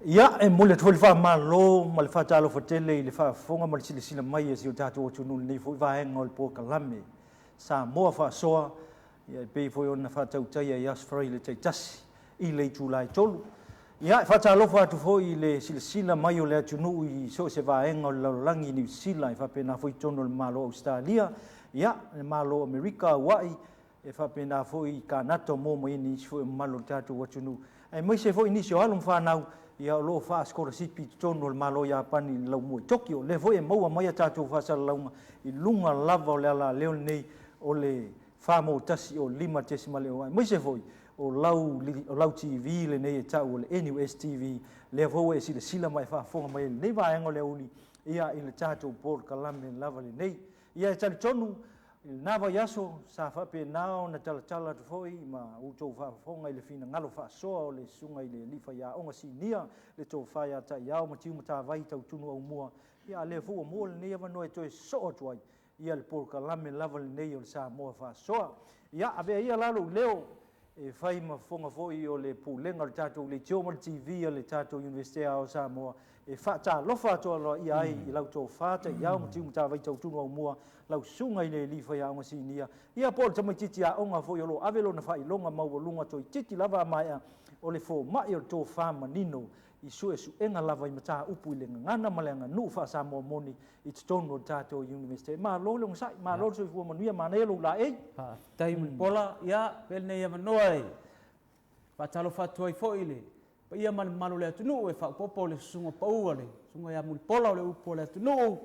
Ia, e momoli atu foi le faamalo ma le faatalofa tele i le faafofoga ma le silasila mai a si o tatou atunuu i lenei foi vaega o le polokalame Samoa Faasoa, ia e pei foi ona faatautaia i Aso Faraile taitasi i le itula e 3. Ia, e faatalofa atu foi i le silasila mai o le atunuu i so o se vaega o le lalolagi i Niu Sila, e faapena foi i totonu o le Malo o Ausetalia, ia, le Malo o Amerika, Aua'i, e faapena foi i Kanata o maua mai ai nisi foi o mamalu o le tatou atunuu, aemaise foi nisi o alo ma fanau ia o lo o faasikolasipi i totonu o le Malo o Iapani i le laumua i Tokyo. O lea foi e maua mai a tatou faasalalauga i luga lava o le alaleo lenei o le 4.1 05.0, aemaise foi o lau, o lau TV lenei e tau o le NUS TV, lea foi ua e silasila ma e faafofoga mai ai i lenei vaega o le aoauli ia i le tatou polokalame lava lenei. Ia e talitonu, i lena vaiaso sa faapena ona talatala atu foi ma outou faafofoga i le finagalo faasoa o le Susuga i le Alii Faiaoga Sinia, le Tofa ia Taiao Matiu Matavai Tautunu Aumua, ia a lea foi ua maua lenei avanoa e toe sosoo atu ai ia le polokalame lava lenei o le Samoa Faasoa. Ia, avea ia la lou leo e fai ma fofoga foi o le Pulega o le tatou Leitio ma le TV a le tatou Iunivesite Aoao o Samoa e faatalofa atu aloaia ai i lau tofa Taiao Matiu Matavai Tautunu Aumua, lau susuga i le Alii Faiaoga Sinia, ia po o le tamaitiiti aoga foi o lo o ave lona faailoga maualuga toeitiiti lava a maea o le fomai o le tofa manino i suesuega lava i mataupu i le gagana ma le aganuu faa-Samoa moni i totonu o le tatou Iunivesite. Malo le onosai, malo le soifua manuia, manaia lou laei. Faafetai Mulipola. Ia, avea lenei avanoa e faatalofa atu ai foi i le paia ma le mamalu o le atunuu e faaopoopo le susuga pau a le susuga ia Mulipola o le upu a le atunuu.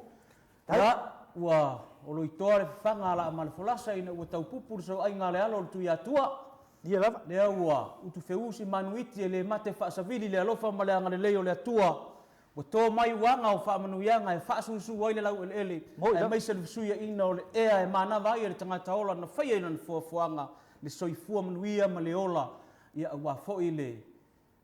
Ia, ua oloitoa le fafaga a Laamalefolaasa ina ua taupupu le soaiga a le alo o le Tuiatua. Ia lava. Lea ua utufeu si manuiti e le mate faasavili le alofa ma le agalelei o le Atua. Ua to mai uaga o faamanuiaga e faasusu ai le laueleele, aemaise le fesuiaiga o le ea e manava ai e le tagata ola na faia i lana foafoaga le soifua manuia ma le ola, ia aua foi le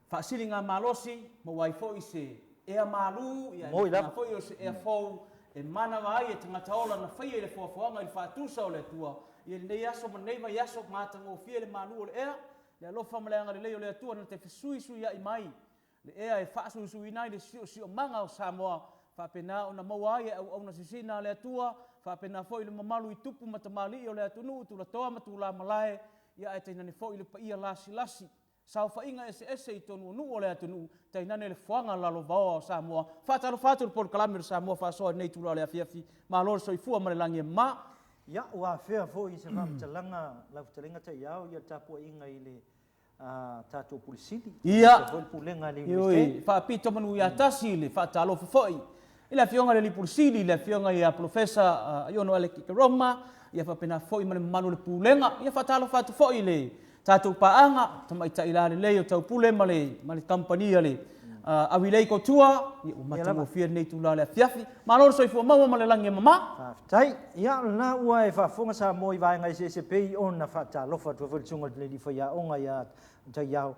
faasiligamalosi, maua ai foi se ea malu, ia aemaise foi o se ea fou e manava ai e tagata ola na faia i le foafoaga i le faatusa o le Atua. Ia lenei aso ma lenei vaiaso, matagofie le malu o le ea, le alofa ma le agalelei o le Atua na te fesuisuiai mai le ea e faasuisuina ai le siosiomaga o Samoa, faapena ona maua ai e auauna sisina a le Atua, faapena foi le mamalu i tupu ma tamalii o le atunuu, tulatoa ma tulamalae, ia ae tainane foi le paia lasilasi, saofaiga eseese i totonu o nuu o le atunuu, tainane le foaga lalovaoa o Samoa. Faatalofa atu i le polokalame o le Samoa Faasoa i lenei itula o le afiafi. Malo le soifua ma le lagi e mama. Ia, ua afea foi i se faamatalaga lau fetalaiga Taiao ia le tapuaiga i le tatou Pule Sili, Ia, ioe, faapito manu ia tasi le faatalofa foi i le Afioga i le Alii Pule Sili, le Afioga ia Polofesa Aiono Alec Ikeroma, ia faapena foi ma le mamalu o le Pulega. Ia faatalofa atu foi i le tatou paaga, Tamaitai Lalelei o Taupule ma le, ma le kamupani a le Avilei Kotua, ia ua matagofie lenei itula o le afiafi. Malo le soifua maua ma le lagi e mama. Faafetai. Ia, o lena ua e faafofoga Samoa i vaega eseese pei ona faatalofa atu ai foi le Susuga i le Alii Faiaoga ia Taiao.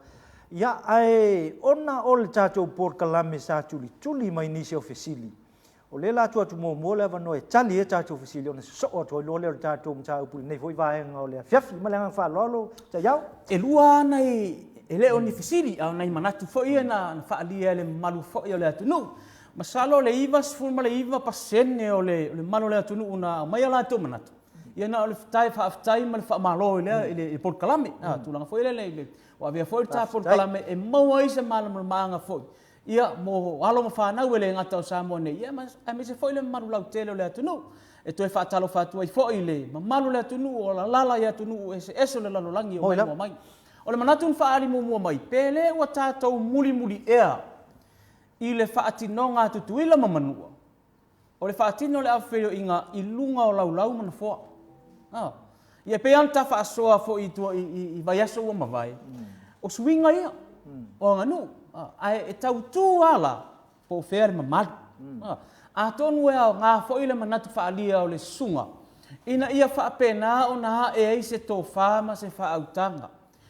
Ia, ae ona o le tatou polokalame sa tulituli mai nisi o fesili, o lea la tuu atu muamua le avanoa e tali ai tatou fesili ona sosoo atu ai loa lea o le tatou mataupu i lenei foi vaega o le afiafi. Ma le agaga faaaloalo, Taiao. E lua lava nai, e le o ni fesili, a o nai manatu foi ia na faaalia e le mamalu foi o le atunuu. Masalo le 99% o le mamalu o le atunuu na aumai a latou manatu, ia na o le faafetai ma le faamalo i lea i le polokalame. A, tulaga foi lele ua avea foi le ta polokalame e maua ai se malamalamaaga foi ia mo alo ma fanau e le gata o Samoa nei, ia aemaise foi le mamalu lautele o le atunuu. E toe faatalofa atu ai foi i le mamalu o le atunuu o alaala i atunuu eseese o le lalolagi o maimoa mai. O le manatu na faaali muamua mai, pe le ua tatou mulimuli ea i le faatinoga a Tutuila ma Manua, o le faatino o le avefeioiga i luga o laulau ma nofoa. A. Ia e pei lava ona ta faasoa foi i tua i vaiaso ua mavae, o suiga ia o aganuu, ae e tautu lava la po o fea le mamalu. Atonu e aoga foi le manatu faaalia o le susuga ina ia faapena ona ae ai se tofa ma se faautaga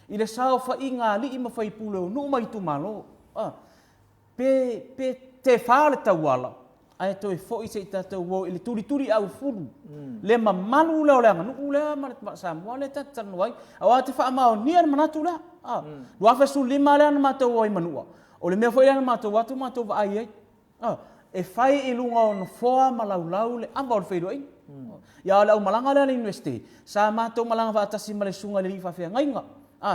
i le saofaiga a alii ma faipule o nuu ma itumalo. Pe, pe tefa le tauala, ae toe foi se i tatou o i le tulituli aufulu, le mamalu lea o le aganuu lea ma le Samoa lea ta te talanoa ai. Aua ou te faamaonia le manatu lea. 2015 lea na matou o ai i Manua. O le mea foi lea na matou o atu matou vaai ai, e fai i luga o nofoa ma laulau le ava o le feiloaiga. Ia a o le aumalaga lea a le Iunivesite, sa matou malaga faatasi ma le susuga i le alii faafeagaiga,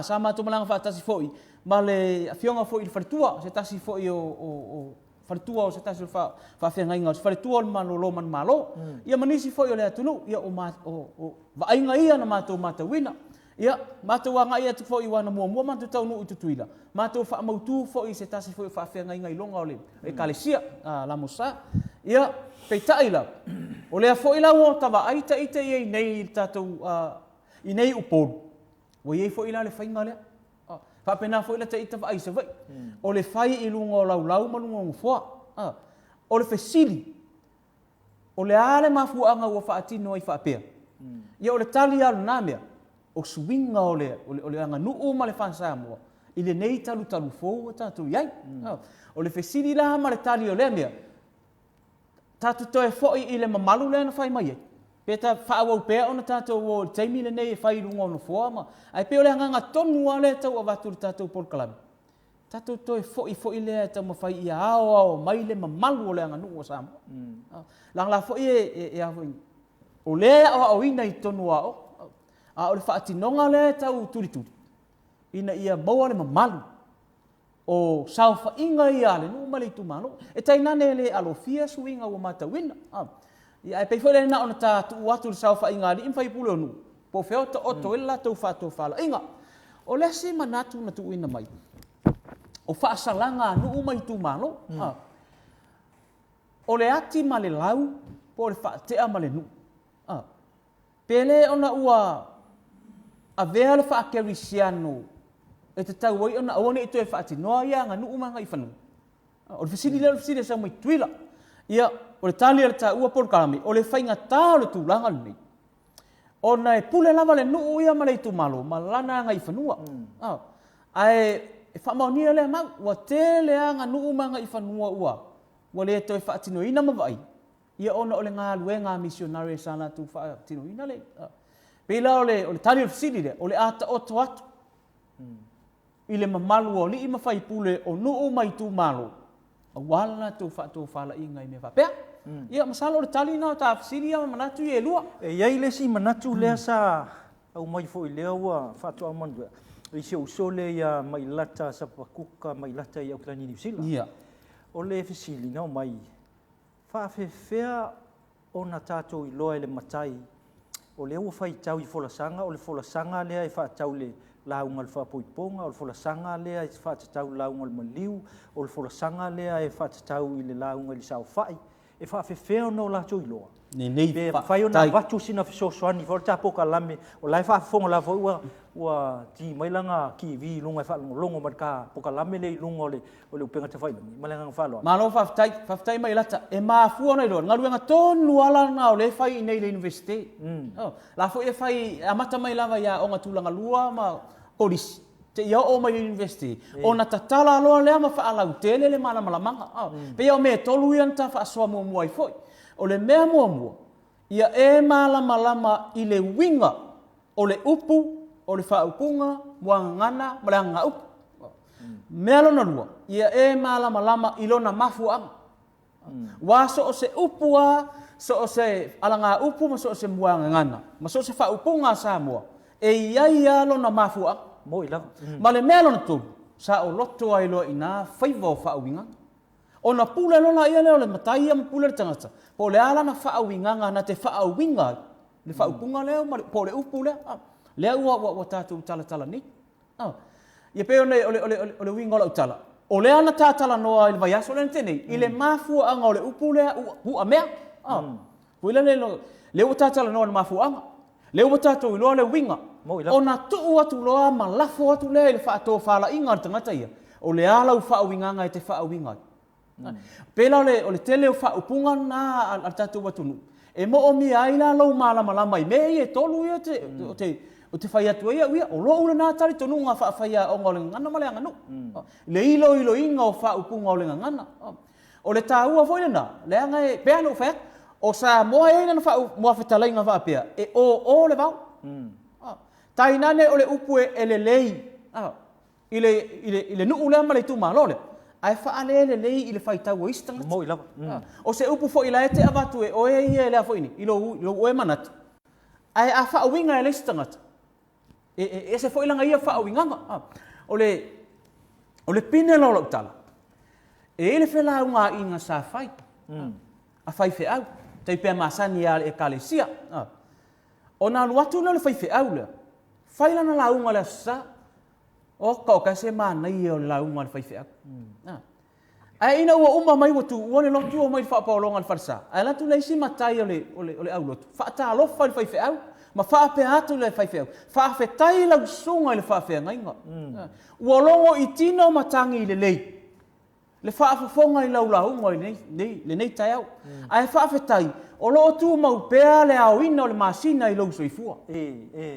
sa matou malaga faatasi foi ma le afioga foi i le faletua, se tasi foi o faletua o se tasi o faafeagaiga o se faletua o le malolo manumalo, ia ma nisi foi o le atunuu. Ia o vaaiga ia na matou matauina. Ia, matou agai atu foi aua na muamua matou taunuu i Tutuila, matou faamautu foi i se tasi foi o faafeagaiga iloga o le Ekalesia a Lamosa. Ia, peitai la, o lea foi la ua ta vaai ita i ai nei i le tatou, i nei Upolu, ua i ai foi la le faiga lea. Faapena foi la ta ita vaai i Savaii, o le fai i luga o laulau ma luga o nofoa. O le fesili, O le a le mafuaaga ua faatino ai faapea? Ia o le tali lava o lena mea, o suiga o le, o le aganuu ma le faa-Samoa i lenei talutalu fou ua tatou i ai. O le fesili la ma le tali o lea mea, tatou toe foi i le mamalu lea na fai mai ai, pe ta faaauau pea ona tatou o i le taimi lenei e fai i luga o nofoa ma... Ae pei o le agaga tonu lava lea e tau avatu i le tatou polokalame, tatou toe foi foi lea e taumafai ia aoao mai le mamalu o le aganuu a Samoa. Leaga la foi e a foi, o lea e aoaoina i totonu o aoga, a o le faatinoga lea e tau tulituli, ina ia maua le mamalu o saofaiga ia a le nuu ma le itumalo. E tainane e le alofia suiga ua matauina. Ia ae pei foi lea na ona ta tuu atu i le saofaiga a alii ma faipule o nuu, po o fea o taoto ai le latou faatofalaiga. O le isi manatu na tuuina mai, o faasalaga a nuu ma itumalo. O le ati ma le lau po o le faatea ma le nuu. Pe le ona ua avea le faakerisiano e tatau ai ona aua ne i toe faatinoa ia aganuu ma agaifanua. O le fesili lea o le fesili e sau mai Tutuila. Ia, o le tali a le taua polokalame, o le faigata o le tulaga lenei, ona e pule lava le nuu ia ma le itumalo ma lana agaifanua. Ae e faamaonia lea mau, ua tele lava aganuu ma agaifanua ua ua le toe faatinoina ma vaaia, ia ona o le galuega a misionare sa latou faatinoina le... Pei la o le tali o le fesili lea, o le a taoto atu i le mamalu o alii ma faipule o nuu ma itumalo, aua le latou faatofalaiga i mea faapea. Ia, masalo o le tali lena o ta fesili ia ma manatu ia e lua. E i ai le isi manatu lea sa aumai foi lea ua faatoa manatua i si ou uso lea ia Mailata Sapakuka Mailata i Auckland i Niu Sila. O le fesili na aumai, faafefea ona tatou iloa e le matai o lea ua faitau i folasaga, o le folasaga lea e faatatau i le lauga a le faapoipoga, o le folasaga lea e faatatau i le lauga o le maliu, o le folasaga lea e faatatau i le lauga i le saofai, e faafefea ona o latou iloa? Lenei Pe mafai ona avatu sina fesoasoani foi o le ta polokalame, o la e faafofoga lava foi ua ua ki mai lana TV i luga e faalogologo mai i le ta polokalame lea i luga o le o le upega tafailagi. Ma le agaga faaaloalo. Malo faafetai, faafetai Mailata. E mafua ona iloa, o le galuega tonu lava la lena o lea e fai i inei i le Iunivesite. O la foi e fai, e amata mai lava i aoga tulaga lua ma kolisi seia oo mai i le Iunivesite, ona tatala loa lea ma faalautele le malamalamaga. E pei o mea e tolu ia na ta faasoa muamua ai foi. O le mea muamua, ia e malamalama i le uiga o le upu, o le faaupuga, muagagana ma le agagaupu. Mea lona lua, ia e malamalama i lona mafuaaga. Aua so o se upu lava, so o se alagaupu ma so o se muagagana, ma so o se faaupuga a Samoa, e i ai lava lona mafuaaga. Moni lava. Ma le mea lona tolu, saoloto ai loa i ina faiva o faauigaga. Ona pule loa lea o le matai ia ma pule le tagata, po o le a lana faauigaga na te faauiga ai le faaupuga lea po o le upu lea, lea ua tatou talatala nei. Ia pei o le uiga o lau tala, o lea na ta talanoa i le vaiaso lea na tea nei, i le mafuaaga o le upu lea puamea. Foi lele, lea ua ta talanoa i le mafuaaga, lea ua tatou iloa le uiga, ona tuu atu loa ma lafo atu lea i le faatofalaiga a le tagata ia, o le a lau faauigaga e te faauiga ai. Pei la o le tele o faaupuga lena a le tatou atunuu, e moomia ai la lou malamalama i mea ia e tolu ia ou te fai atu ai au ia. O lou lena talitonuga faafaiaoga o le gagana ma le aganuu, le iloiloina o faaupuga o le gagana. O le taua foi lena, leaga e pei lava ona ou fai atu, o Samoa e i ai lana muafetalaiga faapea, e o o le vao. Tainane o le upu e lelei i le nuu lea ma le itumalo lea. Ae faalē lelei i le faitau a isi tagata. Moi lava. O se upu foi la e te avatu e oe ia lea foi nei, i lou oe manatu, ae a faauiga e le isi tagata, e ese foi lana ia faauigaga. O le pine la o lau tala, e i ai le felaugaaiga sa fai a faifeau, tai pea masani a le Ekalesia. Ona alu atu lea o le faifeau lea, fai lana lauga i le Aso Sa. Oka oka e se manaia o le lauga a le faifeau. Ae ina ua uma mai ua tuua le lotu omai i le faapaologa a le falesa, ae alu atu le isi matai o le aulotu, faatalofa i le faifeau ma faapea atu i le faifeau, faafetai lau susuga i le faafeagaiga. Ua logo i tino matagi lelei le faafofoga i lau lauga i lenei taeao. Ae faafetai o lo o tumau pea le aoina o le masina i lou soifua.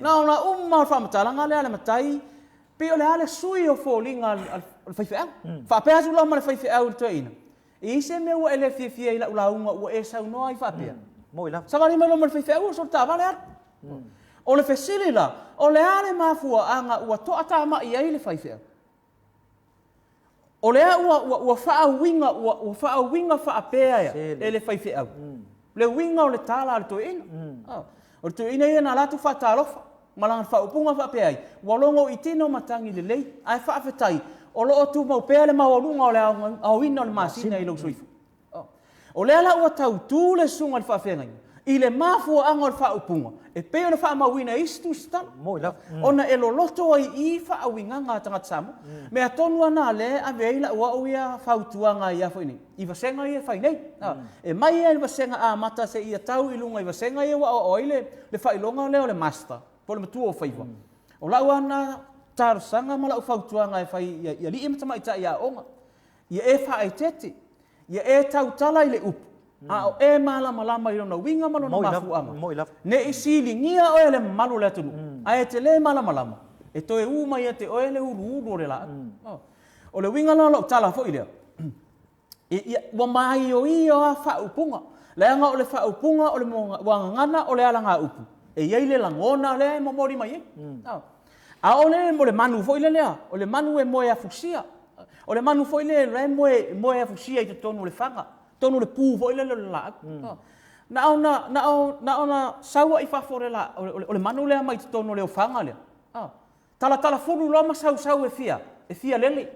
Na ona uma o le faamatalaga lea a le matai, pei o le a le sui o foliga o le faifeau. Faapea atu la ma le faifeau i le toeaina, e i ai se mea ua e le fiafia i lau lauga ua e saunoa ai faapea? Savali mai loa ma le faifeau, oso i le taavale alu. O le fesili la, o le a le mafuaaga ua toatamai ai le faifeau? O lea ua faauiga, ua faauiga faapea e le faifeau le uiga o le tala a le toeaina. O le toeaina ia na alu atu faatalofa ma lana faaupuga faapea ai, ua logo i tino matagi lelei, ae faafetai o lo o tumau pea le maualuga o le aoina o le masina i lou soifua. O lea la ua tautu le susuga i le faafeagaiga i le mafuaaga o le faaupuga e pei ona faamauina e isi tusitala, ona e loloto ai i i faauigaga a tagata Samoa. Mea tonu lava na lea e ave ai lau au ia fautuaga ia foi nei, i vasega ia e fai nei. E mai lava i le vasega amata seia tau i luga i vasega ia ua aoao ai le faailoga lea o le Master po o le matua o faiva. O lau lava lena talosaga ma lau fautuaga e fai i alii ma tamaitai aoga, ia e faaeteete, ia e tautala i le upu, a o e malamalama i lona uiga ma lona mafuaaga, ne i siligia oe e le mamalu o le atunuu, ae e te le malamalama, e toe u mai ia te oe le uluulu o le laau. O le uiga la o lau tala foi lea, ua maioio lava faaupuga, leaga o le faaupuga o le muagagana o le alagaupu, e i ai le lagona lea e momoli mai ai. A o le manu foi lea, o le manu e moe afusia, o le manu foi lea e moe afusia i totonu o le faga, totonu o le pu foi lea o le laau. Na ona sau lava i fafo o le manu lea mai totonu o le ofaga lea, talatalafulu loa ma sausau e fia, e fia lele.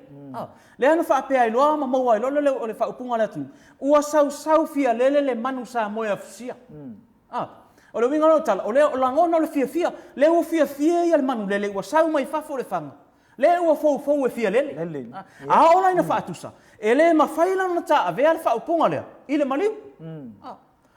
Lea na faapea ai loa ma maua ai loa le faaupuga a le atunuu, ua sausau fia lele le manu sa moe afusia. O le uiga o lau tala, o le lagona o le fiafia, lea ua fiafia ia le manulele ua sau mai fafo o le faga, lea ua foufou e fia lele. A oo la ina faatusa, e le mafai la ona taavea le faaupuga lea i le maliu.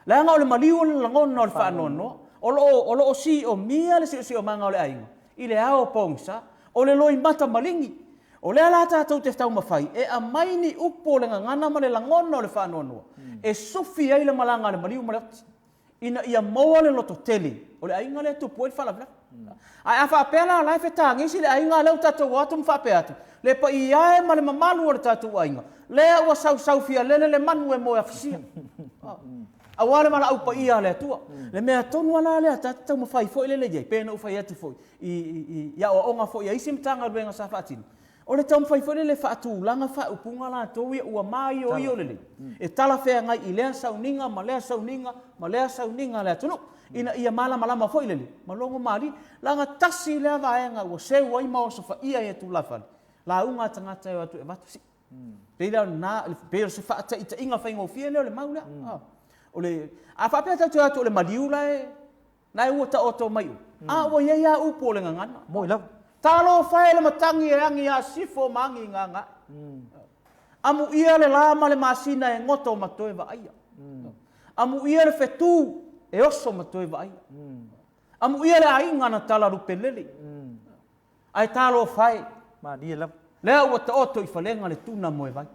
Leaga o le maliu o le lagona o le faanoanoa, o lo o siomia le siosiomaga o le aiga i le ao pogisa, o le loimata maligi. O lea la tatou te taumafai e aumai ni upu o le gagana ma le lagona o le faanoanoa e sufi ai le malaga a le maliu ma le oti, ina ia maua le lototele o le aiga lea e tupu ai le faalavelave. Ae a faapea la o la e fetagisi le aiga lea ua tatou o atu ma faapea atu, le paia e ma le mamalu o le tatou aiga, lea ua sausau fialele le manu e moe afusia, aua le valaau paia a le Atua. Le mea tonu lava la lea tatou te taumafai foi lele i ai, pei ona ou fai atu foi i aoaoga foi a isi Matagaluega sa faatino, o le taumafai foi lele e faatulaga faaupuga latou ia ua maioio lelei, e talafeagai i lea sauniga ma lea sauniga ma lea sauniga a le atunuu, ina ia malamalama foi lele ma logo malie. Leaga tasi lea vaega ua seu ai ma osofaia ai e tulafale, lauga a tagata e o atu e avatu sii. Pei la o lena, pei o se faataitaiga faigofie lea o le mau lea. O le, a faapea tatou te o atu o le maliu la e Na e ua taoto mai o, a ua i ai lava upu o le gagana. Moi lava. Talofa e le matagi e agi a sifo ma agi gagae. Amuia le la ma le masina e goto ma toe vaaia. Amuia le fetu e oso ma toe vaaia. Amuia le aiga na talalupe lele. Ae talofa e. Malie lava. Lea ua taoto i falega le tuna moevai.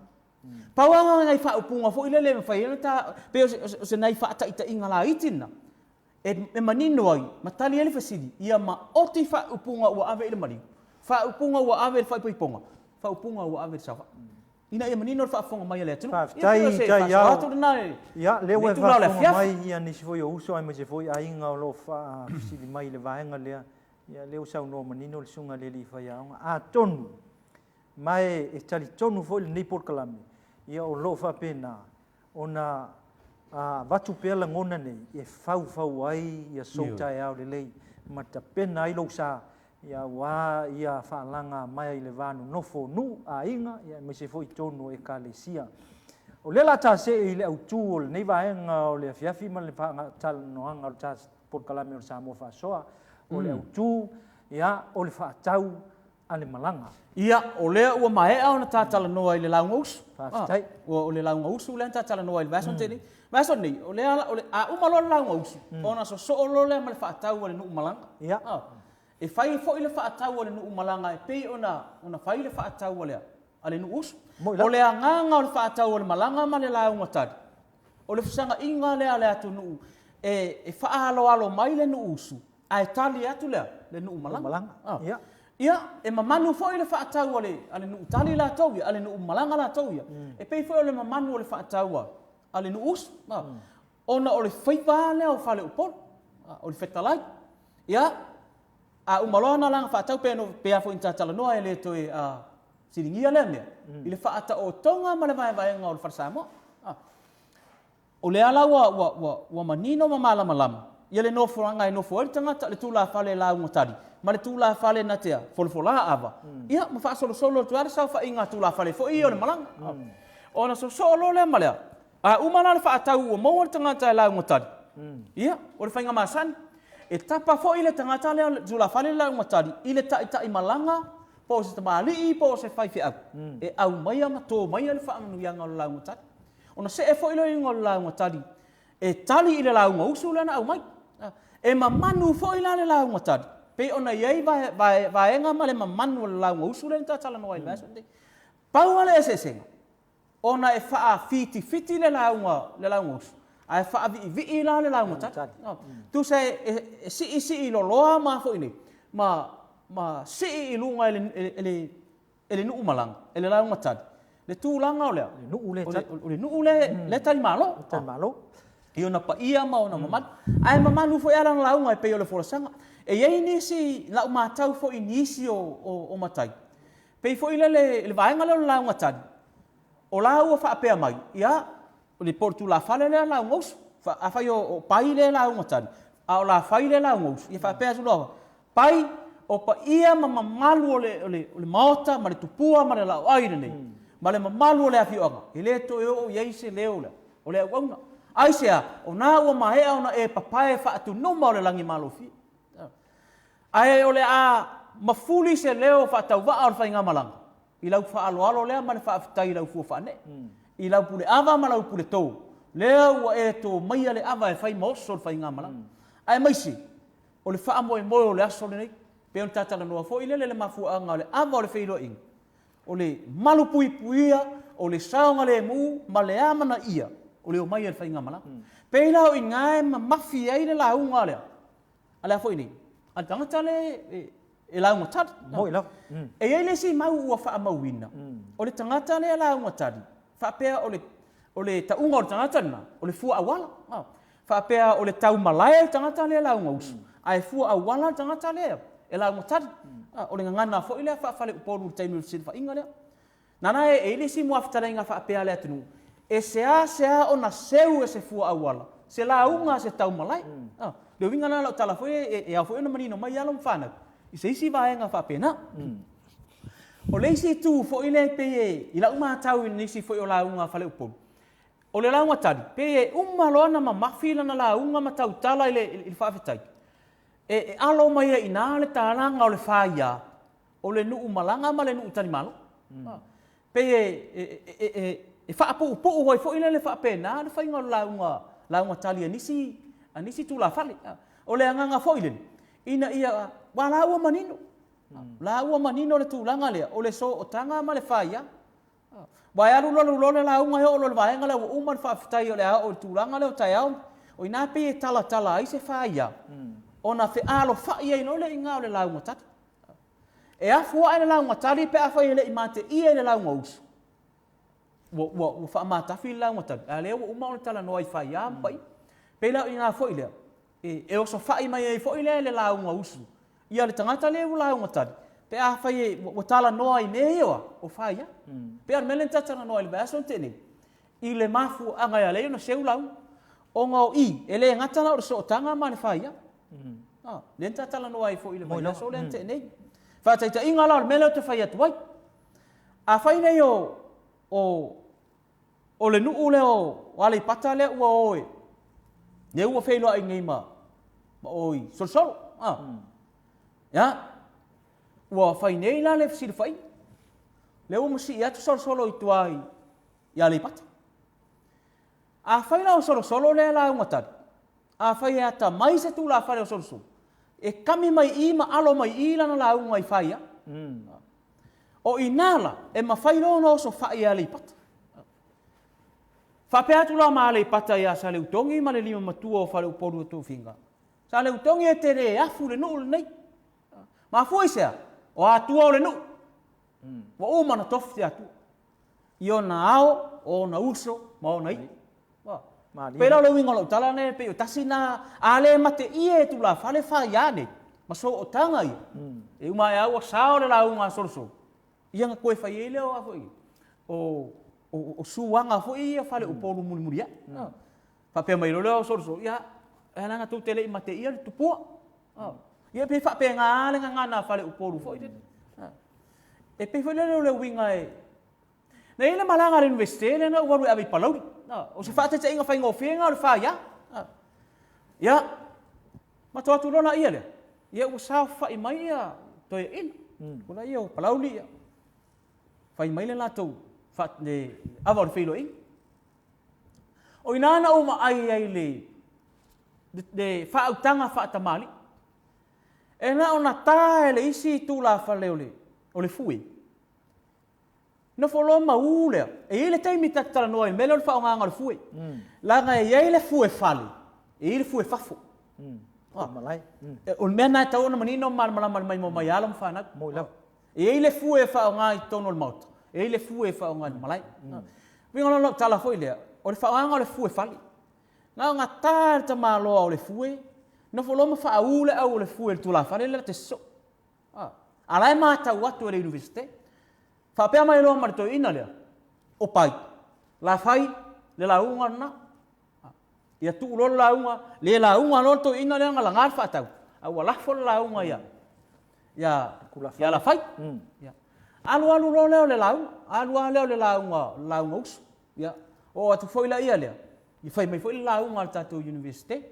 Pau lava nai faaupuga foi lele e mafai ai ona ta, pei o se nai faataitaiga laiti lena, e manino ai ma tali ai le fesili, ia maoti faaupuga ua ave i le maliu, faaupuga ua ave i le faaipoipoga, faaupuga ua ave i le saofai, ina ia manino le faafofoga mai a le atunuu. Ia, pei o Faafetai se faasoa Taiao. atu lena i Ia, lea ua lenei e itula o le faafofoga afiafi. mai ia nisi foi o uso aemaise foi aiga o lo o faafesili mai i le vaega lea. Ia, lea ua saunoa manino le Susuga i le Alii Faiaoga. Atonu Ma e talitonu foi lenei polokalame, ia o lo o faapena ona avatu pea lagona nei e faufau ai ia sou taeao lelei ma tapena ai lou sa ia aua ia faalaga maea i le va nonofo o nuu, aiga, ia aemaise foi totonu o ekalesia. O lea la ta see i le autu o lenei vaega o le afiafi ma le faatalanoaga o le ta polokalame o le Samoa Faasoa, o le autu ia o le faatau a le malaga. Ia, o lea ua maea ona ta talanoa i le lauga usu. Faafetai. O le lauga usu lea na ta talanoa i le vaiaso na tea nei. Vaiaso nei, o lea o le a uma loa le lauga usu, ona sosoo loa lea ma le faatau a le nuu malaga. Ia. E fai foi le faatau a le nuu malaga e pei ona ona fai le faatau a le a le nuu usu. O le agaga o le faatau a le malaga ma le lauga tali, o le fesagaiga lea a le atunuu e e faaaloalo mai le nuu usu ae tali atu le a? Le nuu malaga. Malaga. Ia. Ia, e mamanu foi le faatau a le a le nuu tali latou ia, a le nuu malaga latou ia. E pei foi o le mamanu o le faatau a a le nuu usu. Ona o le faiva lea o Faleupolu, o le fetalai. Ia, a uma loa ona laga faatau pe no pe a foi ina ta talanoa e le toe siligia lea mea i le faataotoga ma le vaevaega o le Fale Samoa. O lea la ua ua ua ua manino ma malamalama ia le nofoaga e nofo ai le tagata, le tulafale lauga tali ma le tulafale na te a, folafola ava, ia ma faasolosolo atu ai le saofaiga a tulafale foi ia o le malaga. Ona sosoo loa lea ma le a? A uma la le faatau ua maua le tagata e lauga tali, ia, o le faiga masani, e tapa foi le tagata lea, le tulafale le lauga tali i le taitai malaga po o se tamalii po o se faifeau e aumaia ma to maia le faamanuiaga o le lauga tali. Ona see foi lea i luga o le lauga tali e tali i le lauga usu lea na aumai. E mamanu foi la le lauga tali, pei ona i ai vaega ma le mamanu o le lauga usu lea na ta talanoa ai i le vaiaso lenei. Pau lava le eseesega, ona e faafitifiti le lauga, le lauga usu, ae faaviivii la le lauga tali. Tusa e siisii loloa ma foi nei, ma, ma sii i luga e le, e le, e le nuu malaga, e le lauga tali, le tulaga o le a? Le nuu lea tali. O le nuu lea tali malo. Tali malo. I ona paia ma ona mamalu. Ae mamalu foi lava lana lauga e pei o le folasaga. E i ai nisi, lau matau foi i nisi o matai, pei foi lele i le vaega lea o le lauga tali, o la ua faapea mai, ia, O le po o le tulafale lea lauga usu. Afai o Pai lea lauga tali, a o Lafai lea lauga usu, ia faapea atu loa, Pai, o paia ma mamalu o le, o le, o le maota ma le tupua ma le laoai lenei, ma le mamalu o le afioaga, e le toe oo i ai se leo o le auauna. Aisea? O na ua maea ona e papae faatunuma o le lagimalofie. Ae o le a mafuli se leo faatauvaa o le faigamalaga i lau faaaloalo lea ma le faafetai i lau fua faanee, i lau pule ava ma lau pule to, lea ua e to maia le ava e fai ma oso le faigamalaga. Aemaise o le faamoemoe o le aso lenei, pei ona ta talanoa foi lele i le mafuaaga o le ava o le feiloaiga, o le malupuipuia, o le saogalemu ma le amanaia o le omai a le faigamalaga. Pei la o i ina e mamafi ai le lauga lea a le a foi nei, a le tagata lea e lauga tali. Moi lava. E i ai le isi mau ua faamauina, o le tagata lea e lauga tali, faapea o le, o le tauga o le tagata lena, o le fua auala. Faapea o le tau malae le tagata lea e lauga usu, ae fua auala le tagata lea e lauga tali. O le gagana foi lea faa-faleupolu i le taimi o le fesilafaiga lea. Nana e i ai le isi muafetalaiga faapea a le atunuu, e seasea ona seu e se fua auala se lauga a se taumalae. O le uiga lena o lau tala foi e ao foi ona manino mai alo ma fanau i se isi vaega faapena. O le isi itu foi lea e pei e, i lau matau i nisi foi o lauga a faleupolu, o le lauga tali, pei e uma loa ona mamafi lana lauga ma tautala i le, i le faafetai, e alo mai ai i ina le talaga o le faia o le nuu malaga ma le nuu talimalo. Pei e faapuupuu ai foi lele faapena le faiga o le lauga, lauga tali a nisi, a nisi tulafale. O le agaga foi lele, ina ia, aua la ua manino, la ua manino le tulaga lea, o le sootaga ma le faia. Aua e alu loa alu loa le lauga e oo loa i le vaega lea ua uma le faafetai o le a oo i le tulaga lea o taeao, o i ina pei e talatala ai se faia, ona fealofai ai loa lea i ina o le lauga tali. E afu ae le lauga tali pe afai e le i mateia i le lauga usu. Ua, ua, ua faamatafi le lauga tali, a o lea ua uma ona talanoa i faia ma paia. Pei la o i ina foi lea, e, e osofai mai ai foi lea e le lauga usu ia le tagata lea ua lauga tali. Pe afai e, ua talanoa i mea ia o, o faia. Pei o le mea lea na ta talanoa i le vaiaso na tea nei, i le mafuaaga e ala ai ona seu lauga. Ona o i, e le gata la o le sootaga ma le faia. A, lea na ta talanoa ai foi i le vaiaso lea na tea nei. Faataitaiga la o le mea lea ou te fai atu ai, afai nei o, o, o le nuu lea o Aleipata lea ua o e, lea ua feiloai nei ma, ma o i Solosolo. A. Ia, ua fai nei la le fesilafaiga. Lea ua masii atu Solosolo i tua i, i Aleipata. Afai la o Solosolo lea e lauga tali, afai e atamai se tulafale o Solosolo, e kami mai i ma alo mai i lana lauga i Faia. O i ina la, e mafai loa ona osofai e Aleipata. Faapea atu la ma Aleipata ia Saleutogi ma le limamatua o Faleupolu o Tofiga, Saleutogi e te le afu i le nuu lenei. Mafua i se a? O Atua o le nuu. Ua uma ona tofi te Atua i ona ao, o ona uso ma ona iu. Pei la o le uiga o lau tala lea, pei o tasi na, a le mateia e tulafale faia nei, ma sootaga ia, e uma ae lava ua sao le lauga a Solosolo, ia ona toe fai ai lea o a foi, o, o, o suaga foi ia faleupolu mulimuliai. Faapea mai loa lea o Solosolo, ia, e leaga tou te le i mateia le tupua. Ia pei faapena lava le gagana a faleupolu foi lele. E pei foi lele o le uiga e... Na i ai le malaga a le Iunivesite lea na ou alu e ave i Palauli. O se faataitaiga faigofie lena o le faia. Ia, matou atu loa laia lea, ia ua saofai mai ia toeaiina. Ua laia o Palauli, ia, fai mai le latou le ava o le feiloaiga. O i ina na ou vaai ai i le, le faautaga faatamalii. E na ona ta e le isi tulafale o le, o le fue, nofo loa ma u lea. E i ai le taimi ta te talanoa ai i le mea lea o le faaaogaina o le fue. Leaga e i ai le fue fale, e i ai le fue fafo. Malae. O le mea lena e tatau ona manino ma malamalama i le maimoa mai a alo ma fanau. Moi lava. E i ai le fue e faaaoga i totonu o le Maota, e i ai le fue e faaaoga i le malae. Uiga la o lau tala foi lea, o le faaaogaina o le fue fale. Na ona ta e le tamaloa o le fue, nofo loa ma faaū le au o le fue i le tulafale lea la te sosoo. A la e matau atu e le Iunivesite. Faapea mai loa ma le toeaina lea, o Pai, la fai le lauga lena. Ia tuu loa le lauga, le lauga loa le toeaina lea na laga le faatau, a ua lafo le lauga ia, ia, ia Lafai. Ia. Alu alu loa lea o le lauga, alu lava lea o le lauga, le lauga uso. Ia, oo atu foi laia lea, ia fai mai foi le lauga a le tatou Iunivesite.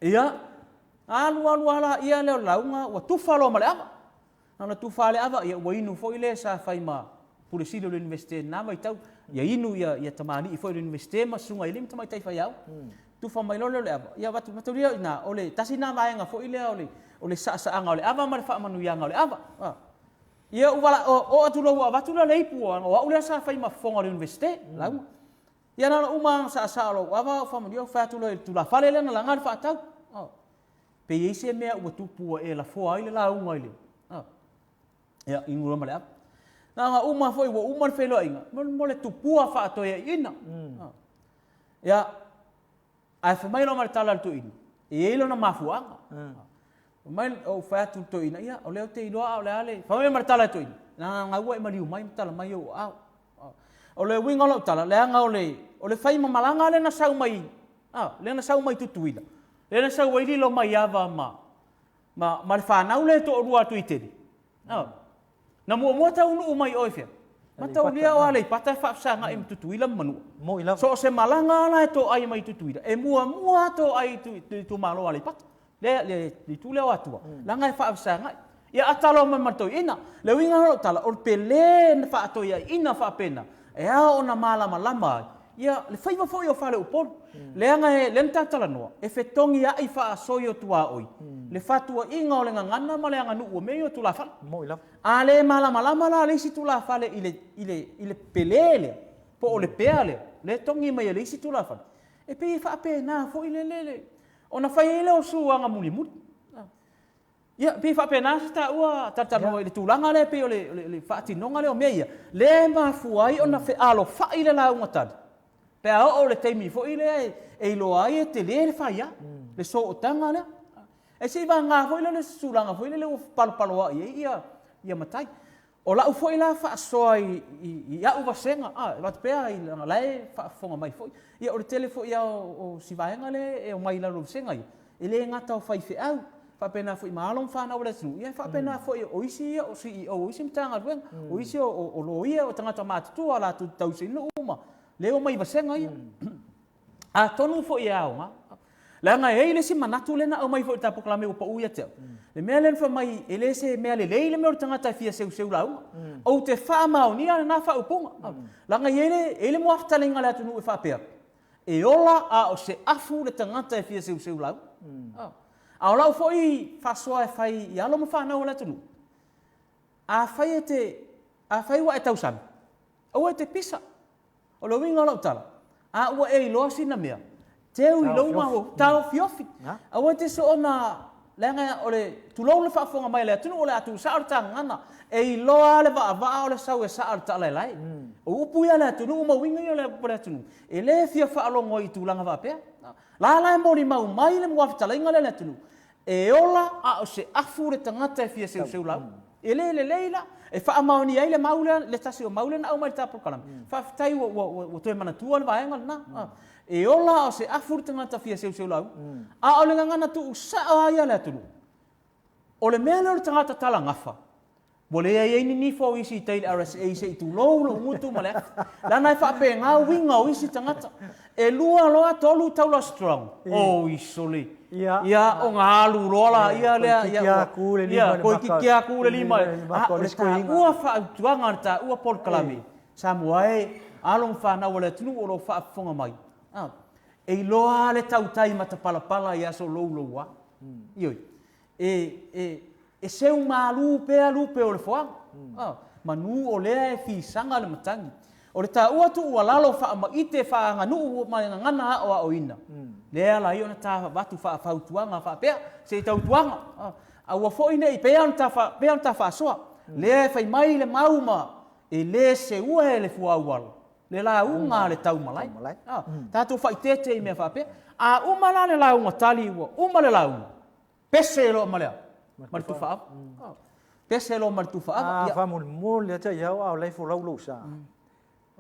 Ia, alu alu lava laia lea o le lauga, ua tufa loa ma le ava. Na ona tufa lava le ava, ia ua inu foi le sa fai ma Pule Sili o le Iunivesite i lena vaitau, ia inu ia, ia tamalii foi o le Iunivesite ma susuga i alii ma tamaitai faiaoga. Tufa mai loa lea o le ava, ia avatu, mataulia i ina, o le tasi lena vaega foi lea o le, o le saasaaga o le ava ma le faamanuiaga o le ava. Ia ua vala, oo atu loa ua avatu lea o le ipu, o au lea sa fai ma fofoga o le Iunivesite, lauga. Ia na ona uma lava ona saasaa o lou ava ou faamanuia ou fai atu loa i le tulafale lea na laga le faatau. Pe i ai se mea ua tupu ua e lafoa ai le lauga i le, ia, inu loa ma le ava. Na ona uma foi ua uma le feiloaiga, mo le tupua faatoeaiina. Ia, ae fai mai loa ma le tala a le toeaina, e i ai lona mafuaaga. Fai mai, ou fai atu i le toeaina, ia, o lea ou te iloa a o le a le… Fai mai ma le tala a le toeaina, leaga ua e maliu mai ma tala mai ou aao. O le uiga o lau tala, leaga o le, o le faimamalaga lea na sau mai, a, lea na sau mai Tutuila, lea na sau ai Lilomaiava ma, ma, ma le fanau lea e toalua a Tuitele, a, na muamua taunuu mai o i fea? Mataulia o Aleipata e faafesagai ma Tutuila ma Manua. Moi lava. So o se malaga lava la e toai mai Tutuila, e muamua lava toai i le itumalo o Aleipata. Le, le, le itu lea o Atua, leaga e faafesagai. Ia ata loa mai ma le toeaina. Le uiga o lau tala, o le pele na faatoeaiina faapena, e ao ona malamalama ai ia le faiva foi o Faleupolu. Leaga e, lea na ta talanoa, e fetogiai faasoi o tuaoi le fatuaiga o le gagana ma le aganuu o mea ia o tulafale. Moi lava. A le malamalama la le isi tulafale i le, i le, i le pele lea, po o le pea lea, lea e togi mai e le isi tulafale, e pei e faapena foi le, le, le, ona fai ai lea o suaga mulimuli. Ia, pei e faapena se taua talatalanoa i le tulaga lea pei o le, le, le faatinoga lea o mea ia, lea e mafua ai ona fealofai le lauga tali, pe a oo i le taimi foi lea e iloa ai e tele le faia, le sootaga lea. Ae se i vagana foi lea o le tulaga foi lele ua palopaloa'i ai ia ia matai. O la'u foi la faasoa i i a'u vasega, a, e avatu pea i leaga o la e faafofoga mai foi. Ia o le tele foi lava o si vaega lea e omai i lalo o vasega ia, e le gata o faifeau, faapena foi ma alo ma fanau a le atunuu, ia e faapena foi o isi ia o CEO o isi Matagaluega, o isi o Loia, o tagata matutua latou te tausinuu ma lea e omai i vasega ia. Atonu foi e aoga, leaga e i ai le isi manatu lea na aumai foi i le ta polokalame ua pau ia te au, le mea lea na fai mai e le o se mea lelei le mea o le tagata e fia seuseu lauga. Ou te faamaonia lena faaupuga, leaga e i ai le muafetalaiga a le atunuu e faapea, e ola a o se afu le tagata e fia seuseu lauga. A o lau foi faasoa e fai i alo ma fanau a le atunuu, afai e te, afai ua e tausami, aua e te pisa. O le uiga o lau tala, a ua e iloa sina mea, teu i lou mafaufau, taofiofi. Aua e te soona, leaga o le, tulou le faafofoga mai a le atunuu, o le a tuusao le ta gagana, e iloa lava le vaavaa o le sau e saa le taalaelae. O upu ia a le atunuu ma uiga ia o upu a le atunuu, e le fia faalogo ai i tulaga faapea. O la la e molimau mai le muafetalaiga lea a le atunuu, E ola a o se afu le tagata e fia seuseu lauga. E le lelei la. E faamaonia ai le mau lea, le tasi o mau lea na aumai i le ta polokalame. Faafetai ua, ua, ua toe manatua le vaega lena. E ola a o se afu le tagata fia seuseu lauga. A o le gagana tuusao lava ia a le atunuu, o le mea lea o le tagata talagafa, Ua leai ai ni nifo o isi i tai i le RSA se i tulou lou gutu ma le afi. Leaga e faapena uiga o isi tagata. E lua loa tolu taula strong, oi sole! Ia, ona alu loa laia lea, ia, toeitiiti lava tu le lima. A o le taua fautuaga a le taua polokalame, Samoa e, alo ma fanau a le atunuu o lo o faafofoga mai, e iloa lava le tautai matapalapala i aso louloua. Ioe. E, e, e seu malu pea lupe o le foaga, a, manu o lea e fisaga le matagi. O le taua tuualalo faamaite faaaganuu ma le gagana aoaoina, lea e ala ai ona ta avatu faafautuaga faapea, se i tautuaga, a, aua foi ne i pea ona ta, pea ona ta faasoa. Lea e fai mai le mau ma e le seua e le fuaauala le lauga a le taumalae. A, tatou faaiteete i mea faapea. A uma la le lauga tali ua uma le lauga, Pese loa ma le a? Ma le tufa ava. Pese loa ma le tufa ava. A faamolemole atu ia au a o la e folau lou sa.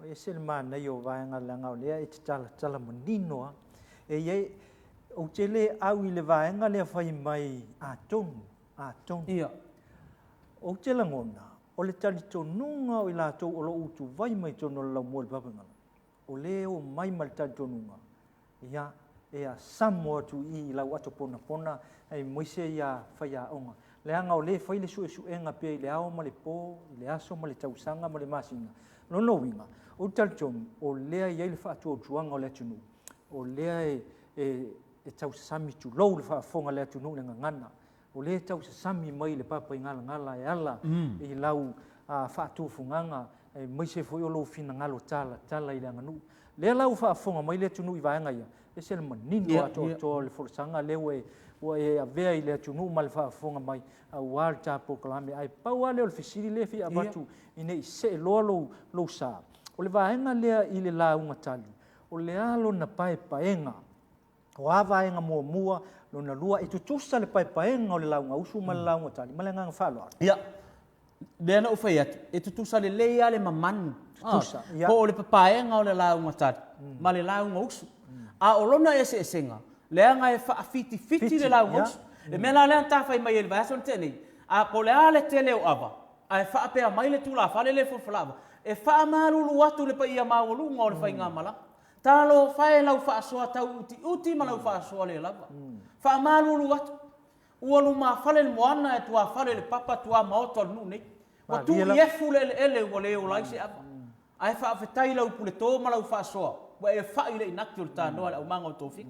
E ese le manaia o vaega leaga o lea e te talatala manino lava. E i ai, ou te le au i le vaega lea fai mai atonu, atonu. Ia. Ou te lagona, o le talitonuga o i latou o lo o utuvai mai totonu o le laumua i le Papaigalagala, o lea e omai ma le talitonuga, ia, e asamo atu i i i lau ato ponapona aemaise ia faiaoga. Leaga o lea e fai le suesuega pea i le ao ma le po, i le aso ma le tausaga ma le masina. O lona uiga, ou te talitonu, o lea e i ai le faatuatuaga o le atunuu, o lea e, e, e tausasami, tulou le faafofoga a le atunuu i le gagana, O lea e tausasami mai le Papaigalagala e ala i lau faatufugaga aemaise foi o lou finagalo talatala i le aganuu. Lea la ua faafofoga mai le atunuu i vaega ia, e ese le manino atoatoa o le folasaga lea ua e avea i le atunuu ma le faafofoga mai aua le ta polokalame. Ae pau lava lea o le fesili lea e fia avatu ina ne i see loa lou sa, o le vaega lea i le lauga tali, o le a lona paepaega? O a vaega muamua, lona lua, e tutusa le paepaega o le lauga usu ma le lauga tali. Ma le agaga faaaloalo. Ia, lea na ou fai atu, e tutusa lelei lava le mamanu, Tutusa, ia. po o le papaega o le lauga tali ma le lauga usu. A o lona eseesega, leaga e faafitifiti le lauga usu. Le mea la lea na ta fai mai ai i le vaiaso na tea nei, a po o le a le tele o ava, ae faapea mai le tulafale lea e folafolaava, e faamalulu atu i le paia maualuga o le faigamalaga. Talofa e lau faasoa tau utiuti ma lau faasoa le lava. Faamalulu atu, ua lumafale le moana e tuafale le papa tuamaota o le nuu nei. Ua tuu i efu le eleele ua le ola ai se ava. Ae faafetai i lau puleto ma lau faasoa ua e fa'i le inati o le tanoa i le aumaga o tofiga.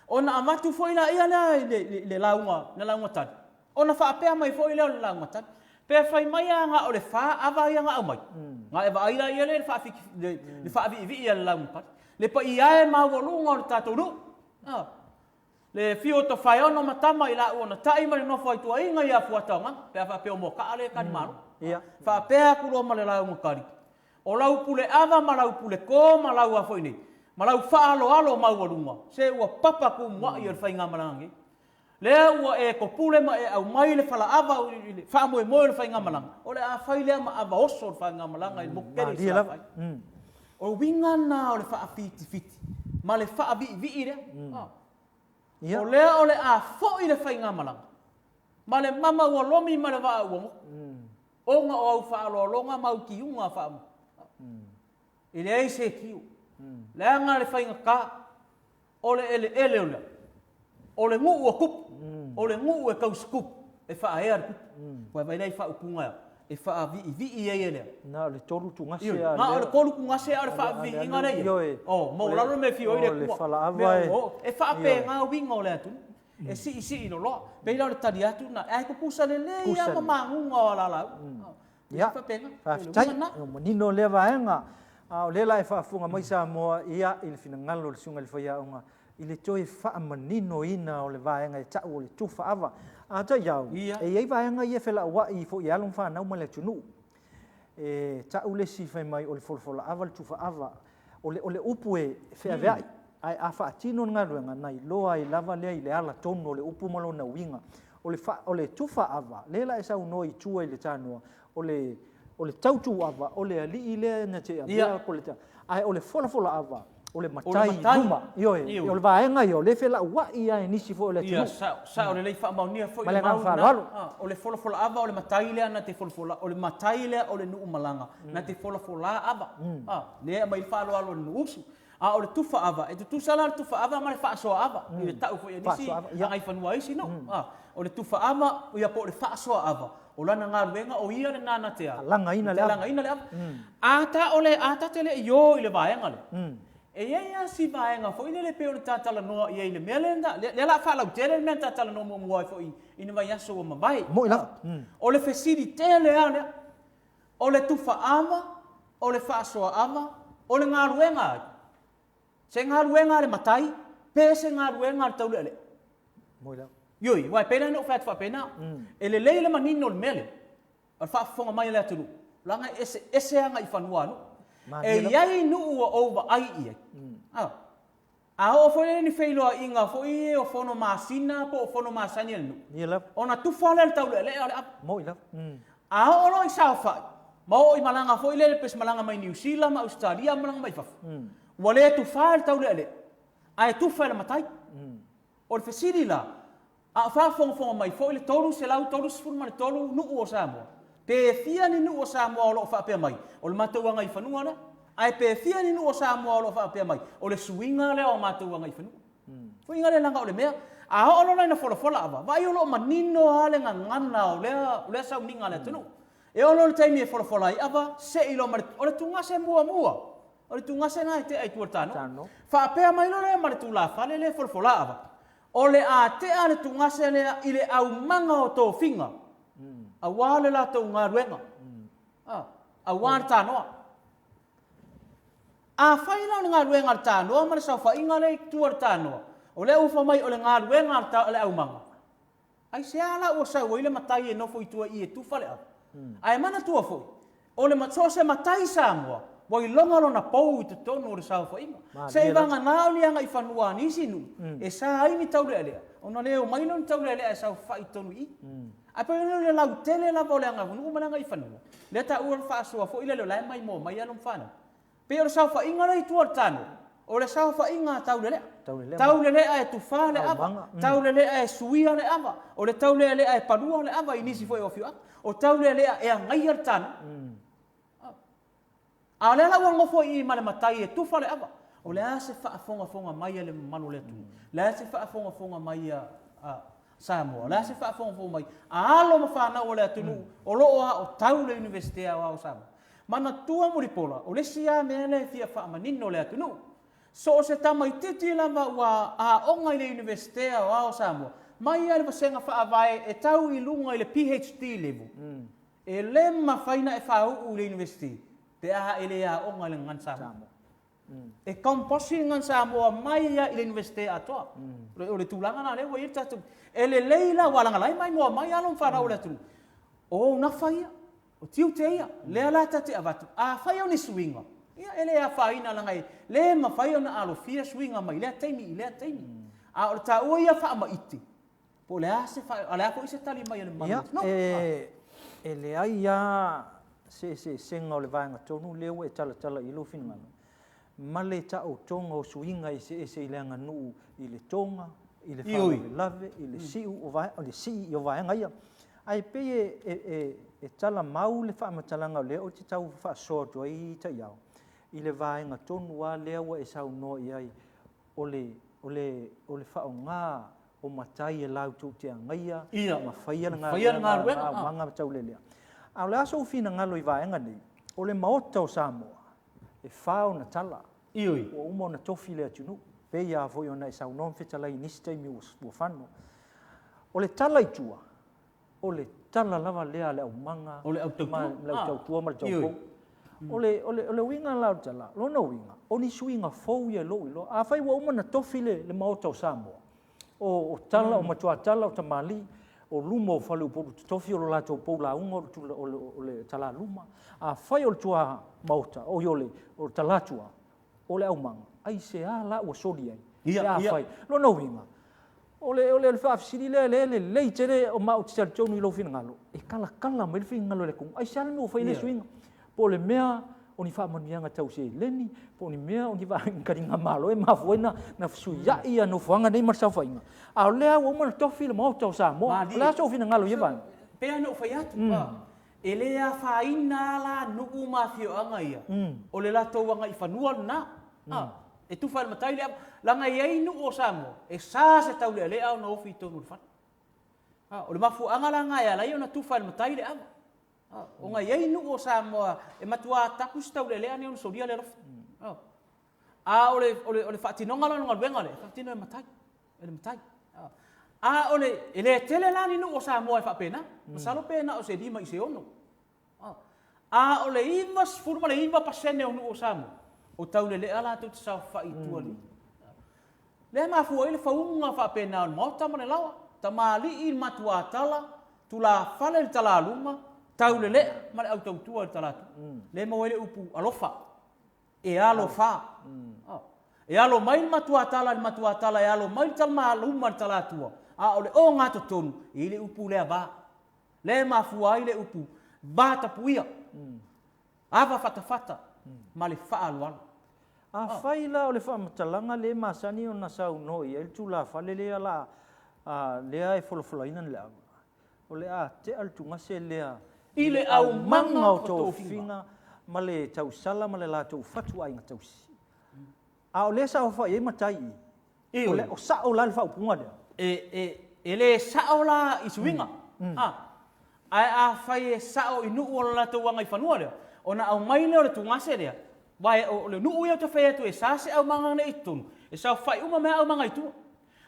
Ona avatu foi laia lea i le lauga tali, Ona faapea mai foi lea o le lauga tali, Pe fai mai lava na o le fa ava ia na aumai, ona e vaai laia lea i le faaviivii a le lauga tali. Le paia e maualuga o le tatou nuu, le afio o Tofaeono ma Tama i laua na tai ma le nofo a ituaiga ia Fuataogaga, pe a faapea o Moakaa lea e tali malo. Faapea atu loa ma le lauga tali, O lau pule ava ma lau pule to ma lau a foi nei, ma lau faaaloalo maualuga, se ua papa tumuai o le faigamalaga nei. Lea ua e topule ma e aumai le falaava i le faamoemoe o le faigamalaga, o le a fai lea ma ava oso o le faigamalaga i le motu tele i Salafai. O uiga na o le faafitifiti ma le faaviivii lea. O lea o le a foi le faigamalaga ma le mama ua lomi ma le vaa ua goto, ona o au faaaloaloga ma au tiuga faa... E leai se tiu, leaga le faigata o le eleele o le o le nuu a tupu, o le nuu e tausitupu, e faaea le tupu. Ua vaai la i faaupuga e faaviivii ai e lea. Na o le tolu tugase a. Na o le tolu tugase a o le faaviiviiga lea i ai. Oh, maualalo le mea e fiu ai le Atua. E faapena uiga o le atunuu. E siisii loloa. Pei la o le tali atu lena, ae tutusa lelei lava ma maguga o alalaau. Ia, faafetai, ua manino lea vaega. A o lea la e faafofoga mai Samoa, ia, i le finagalo o le Susuga i le Faiaoga i le toe faamaninoina o le vaega e tau o le tufa ava. A taiau, e i ai vaega ia e felauai foi e alo ma fanau ma le atunuu. E tau le isi fai mai o le folafola ava le tufa ava. O le, o le upu e feaveai, ae a faatino le galuega, na iloa ai lava lea i le ala tonu o le upu ma lona uiga. O le, fa, o le tufa ava, lea la e saunoa i tua i le tanoa, o le, o le tautuava, o le alii lea na te avea po o le, ae o le folafola ava, o le matai i luma. Ioe, o le vaega ia, o lea e felauai lava e nisi foi o le atunuu. Ia, sao, sao lelei faamaonia foi le mau lena. O le folafola ava o le matai lea na te folafola, o le matai lea o le nuu malaga na te folafola ava. Lea e aumai ai le faaaloalo a le nuu usu. A o le tufa ava, e tutusa la le tufa ava ma le faasoa ava i le tau foi a nisi agaifanua a isi nuu. O le tufa ava, ia po o le faasoa ava, o lana galuega o ia lena na te alagaina le ava. Alagaina le ava. A ta o le, a ta te le i o i le vaega lea, e i ai lava si vaega foi lele pei ona ta talanoa i ai i le mea lea na, lea o le a faalautele le mea na ta talanoa muamua ai foi i ni vaiaso ua mavae. Moi lava. O le fesili tele lava lea. O le tufa ava, o le faasoa ava, o le galuega ai? Se galuega a le matai, pe se galuega a le taulealea? Ioe, aua e pei la ona ou fai atu faapena, e lelei le manino o le mea lea, o le faafofoga mai a le atunuu, leaga e eseese agaifanua a nuu. E i ai nuu ua ou vaai i ai, A oo foi lea i ni feiloaiga foi ia o fono masina po o fono masani a le nuu, ona tufa lea i le taulealea o le ava. Moni lava. A oo loa i saofai, ma oo i malaga foi lele pei se malaga mai Niu Sila ma Ausetalia ma malaga mai fafo, ua le tufa i le taulealea, ae tufa i le matai. O le fesili la, A o faafogafoga mai foi le 333 nuu o Samoa, pe fia ni nuu o Samoa o lo o faapea mai, o le matou agaifanua lea? Ae pe fia ni nuu o Samoa o lo o faapea mai, o le suiga lea o matou agaifanua? Suiga lea leaga o le mea, a oo loa la ina folafola ava, vaai o lo o manino lava le gagana o lea, o lea sauniga a le atunuu. E oo loa i le taimi e folafola ai ava, sei loa ma le, o le tugase muamua, o le tugase lena e tea i tua i le tanoa. Faapea mai loa lea ma le tulafale lea e folafola ava, O le a tea le tugase lea i le aumaga o tofiga aua le latou galuega, aua le tanoa. Afai la o le galuega a le tanoa ma le saofaiga lea i tua i le tanoa, o lea ua fai mai o le galuega a le aumaga, Aisea la ua sau ai le matai e nofo i tua i i e tufa le ava? Ae manatua foi, o le so o se matai Samoa, ua iloga lona pou i totonu o le saofaiga. Seiavagana o ni agaifanua a nisi nuu e sa ai ni taulealea, ona le omai lea o ni taulealea e saofai i totonu i i. Ae pei o le lautele lava o le agaifanua ma le agaifanua, lea e taua le faasoa foi lele o la e maimoa mai alo ma fanau. Pei o le saofaiga lea i tua o le tano, o le saofaiga a Taulelea. Taulelea e tufa le ava, Taulelea e suia le ava, o le Taulelea e palua le ava i nisi foi o afioaga, o Taulelea e agaia le tano. A o lea la ua nofo i i ma le matai e tufa le ava. O le a se faafogafoga mai a le mamalu o le atunuu? O le a se faafogafoga mai a Samoa? O le a se faafogafoga mai a alo ma fanau a le atunuu o lo o aotau i le Iunivesite Aoao o Samoa? Manatua Mulipola, o le isi lava mea lea e fia faamanino le atunuu, so o se tamaitiiti lava ua aoga i le Iunivesite Aoao o Samoa, mai lava i le vasega faavae e tau i luga i le PHD level, e le mafai ona e faauu i le Iunivesite pe a e le aoga i le Gagana Samoa. E compulsory le Gagana Samoa mai lava i le Iunivesite atoa. O le tulaga lena lea ua i ai le tatou. E lelei la, aua leaga o la e maimoa mai alo ma fanau a le atunuu, o ou nafa ia. O tiute ia, lea la ta te avatu, afai o ni suiga, ia e le afaina leaga e le mafai ona alofia suiga mai lea taimi i lea taimi. A o le taua ia faamaite, Po o le a se a le a foi se tali mai a le mamalu o le atunuu? Ia, e leai lava se eseesega o le vaega tonu lea ua e talatala i ai lou finagalo, ma le taotoga o suiga eseese i le aganuu i le toga, i le faalavelave, i le siu o le sii o vaega ia. Ae pei e tala mau le faamatalaga o lea ou te tau faasoa atu ai Taiao, i le vaega tonu lava lea ua e saunoa i ai, o le o le o le faaaoga o matai e latou te agaia ma faia le galuega aumaga ma taulelea. A o le a sou finagalo i vaega nei? O le Maota o Samoa, e fa ona tala. Ioe. Ua uma ona tofi le atunuu, pei lava foi ona e saunoa ma fetalai i nisi taimi ua fano. O le tala i tua, o le tala lava lea a le aumaga o le au ma le au tautua ma le taupou. O le, o le, o le uiga la o le tala, lona uiga, o ni suiga fou ia i lou iloa. Afai ua uma ona tofi le, le Maota o Samoa, o, o tala, o matuatala, o tamalii, o luma o faleupolu totofi, o lo latou pou lauga, o le, o le, o le talaluma. Afai o le tua maota, oi o le, o le talatua, o le aumaga, aisea la ua soli ai? Ia, Pe afai, lona uiga, o le, o le faafesili lea, lea e lelei tele, ma ou te talitonu i lou finagalo, e kalakala mai le finagalo o le atunuu. Aisea le mea ua fai ai lea suiga? Po o le mea o ni faamanuiaga tau seleni, po o ni mea o ni vaega taligamalo e mafua ai na fesuiai ia nofoaga nei ma le saofaiga. A o lea ua uma ona tofi le Maota o Samoa. O le a sou finagalo i ia vaega? E pei lava ona ou fai atu, e le afaina lava la nuu ma afioaga ia, o le latou agaifanua lena. E tufa e le matai le ava, leaga e i ai nuu o Samoa e sa se taulealea ona ofi i totonu o le fale. O le mafuaaga la lena e ala ai ona tufa e le matai le ava. Ona e i ai nuu o Samoa e matua tapu se taulealea nei ona solia le alofa. A o le, o le, o le faatinoga la o le galuega lea, e faatino e matai, e le matai. A o le, e le tele la ni nuu o Samoa e faapena, masalo pe na o se 5 i se 6. A o le 99% o nuu o Samoa, o taulelea latou te saofai i tua i le Lea e mafua ai le fauga faapena o le maota ma le laoa, tamalii i le matuatala, tulafale i le talaluma, taulelea ma le au tautua i le talatua. Lea e maua ai le upu alofa, e alofa. E alo mai le matuatala i le matuatala, e alo mai le talamaluma i le talatua, a o le ogatotonu, e i ai le upu lea va. Lea e mafua ai le upu va tapuia, ava fatafata ma le faaaloalo. Afai la o le faamatalaga lea e masani ona saunoa i ai le tulafale lea la lea e folafolaina le ava, o le a tea le tugase lea i le aumaga o tofiga ma le tausala ma le latou fatuaiga tausi. A o lea sa aofai ai matai i i, o, le, o sao la le faaupuga lea? E le sao la i suiga. Ae afai e sao i nuu o le latou agaifanua lea, ona aumai lea o le tugase lea, aua o le nuu ia ou te fai atu e sa se aumaga nei i totonu, e saofai uma mai aumaga i tua.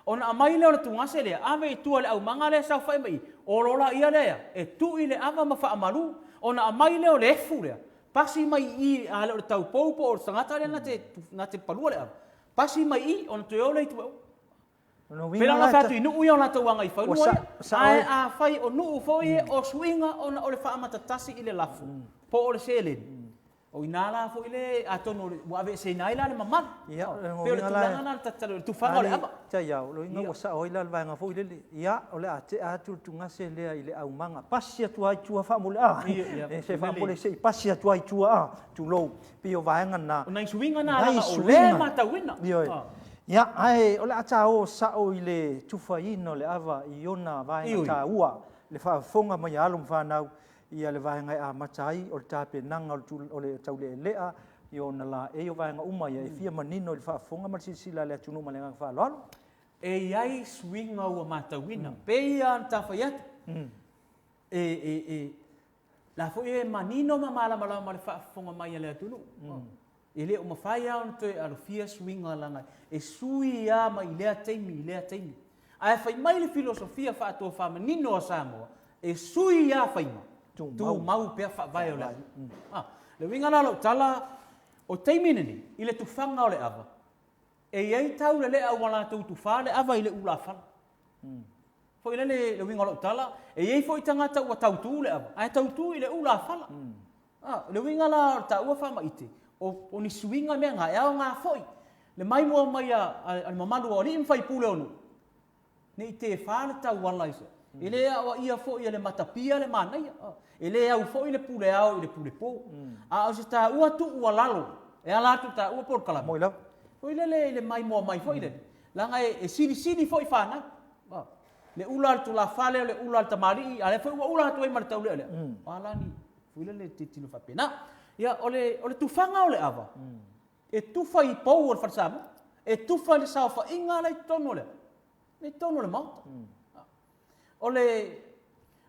Ona aumai lea o le tugase lea, ave i tua i le aumaga lea e saofai mai i, olo laia lea e tui le ava ma faamalu. Ona aumai lea o le efu lea, pasi mai i i, a le o le taupou po o le tagata lea na te palua le ava, pasi mai i i, ona toe o lea i tua. Pei ona fai atu i nuu ia o latou agaifanua ia, ae afai o nuu foi ia o suiga ona o le faamatatasi i le lafo po o le seleni, o i ina la foi le, atonu ua aveeseina ai la le mamalu. Ia, Pei o le tulaga lena o le tufaga o le ava. Taiao, o lona uiga ua sao ai la le vaega foi lele. Ia, o le a tea atu le tugase lea i le aumaga, pasi atu lava i tua faamule, a, se faamule se i pasi atu lava i tua, a, tulou, pei o vaega na. O nai suiga na leaga o lea e matauina. Ioe. Ia, ae o le a ta o sao i le tufaina o le ava i ona vaega taua, le faafofoga mai a alo ma fanau, ia le vaega e amata ai o le tapenaga o le taulealea i ona laei o vaega uma ia e fia manino i le faafofoga ma le silasila a le atunuu ma le agaga faaaloalo. E i ai suiga ua matauina, pei lava ona ta fai atu, e, la foi e manino ma malamalama le faafofoga mai a le atunuu. E le o mafai lava ona toe alofia suiga leaga e sui lava mai lea taimi i lea taimi. Ae fai mai le filosofia faatofamanino a Samoa, e sui lava faiga, tumau pea faavae o le atunuu. O le uiga la o lau tala, o taimi lenei, i le tufaga o le ava, e i ai taulelea ua latou tufa le ava i le ulafala. Foi lele le uiga o lau tala, e i ai foi tagata ua tautu le ava, ae tautu i le ulafala. O le uiga la o le taua faamaite, o ni suiga mea na, e aoga foi le maimoa mai a le mamalu o alii ma faipule o nuu. Ne i tefa le tauala i se. E le aoaia foi e le matapia le manaia. E le au foi le pule ao i le pule po. A o se taua tuualalo e ala atu i taua polokalame. Moi lava. Foi lele i le maimoa mai foi lele, leaga e silisili foi fanau. Le ula a le tulafale o le ula a le tamalii, a o lea foi ua ula atu ai ma le taulealea. O a la ni foi lele tilotilo faapena. Ia, o le tufaga o le ava, e tufa i pou o le Fale Samoa, e tufa i le saofaiga la i totonu o le, i totonu o le Maota. O le,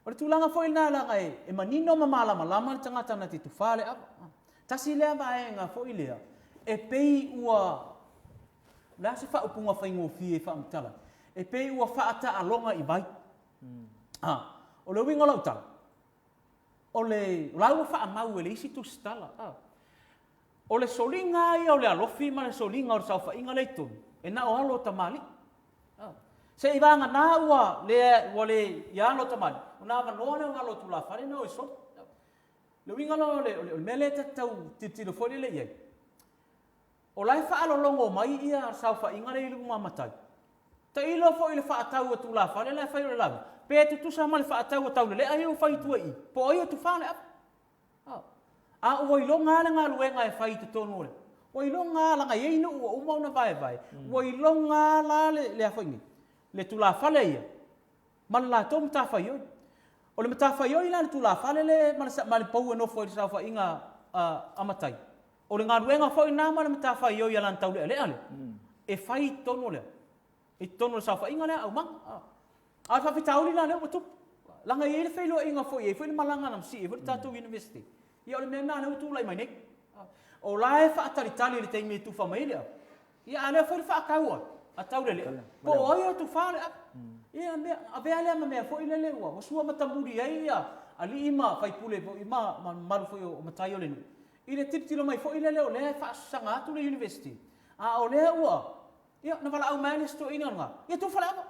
o le tulaga foi lena leaga e, e manino ma malamalama le tagata na te tufa le ava. Tasi lea vaega foi lea, e pei ua, o le a se faaupuga faigofie e faamatala ai? E pei ua faataaloga i vai. Ah, o le uiga o lau tala, o le, o la ua faamau e le isi tusitala. Ah, o le soliga lava ia o le alofi ma le soliga o le saofaiga lea i totonu, e na o alo o tamalii. Se i vagana ua le, ua le i alo o tamalii, ona avanoa lea o alo o tulafale na o e soli. Le uiga la o le, o le mea lea ta te tau tilotilo foi lele i ai, o la e faalologo mai ia saofaiga lea i luma matai. Tailo foi i le faatau a tulafale la e fai o le lauga, pe tutusa ma le faatau a Taulelea ia ua fai i tua i i, po o ai o tufa le ava. A ua iloga lava le galuega e fai i totonu o le, ua iloga lava, leaga e i ai nuu ua uma ona vaevae, ua iloga lava la le, le a foi nei, le tulafale ia ma le latou matafaioi. O le matafaioi la a le tulafale lea ma le, ma le pou e nofo ai i le saofaiga a matai, o le galuega foi lena ma le matafaioi a lana taulealea lea, e fai i totonu o le a? I totonu o le saofaiga lea a aumaga. A o le faafitauli la lea ua tupu, leaga e i ai le feiloaiga foi, e i ai foi le malaga na masii ai foi le tatou University, ia o le mea lena lea ua tulai mai nei. O la e faatalitali i le taimi e tufa mai ai le ava, ia a o lea foi le faatau a Taulelea, po o ai o tufa le ava. Ia mea, avea lea ma mea foi lele ua sua matamuli ai ia alii ma faipule foi ma mamalu foi o matai o le nuu, i le tilotilo mai foi lele o lea e faasaga atu le University, a o lea ua Ia, na valaau mai lava le isi toeaina lena, ia tufa le ava.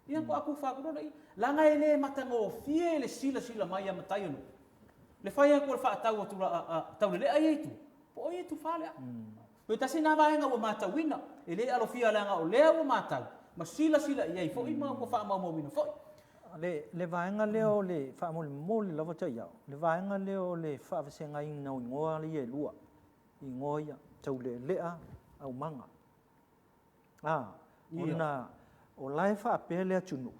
Ia, faatoa tufa atu loa lea. Leaga e le matagofie le silasila mai a matai o nuu, le fai atu o le faatau a Taulelea ia i tua, po o ai e tufa le ava. Toe tasi lena vaega ua matauina, e le alofia leaga o lea ua matau ma silasila i ai foi ma ua faamaumauina foi. Le vaega lea o le faamolemole lava taiao, le vaega lea o le faavasegaina o igoa ia e lua, igoa ia, Taulelea, Aumaga. A, ona o la e faapea le atunuu,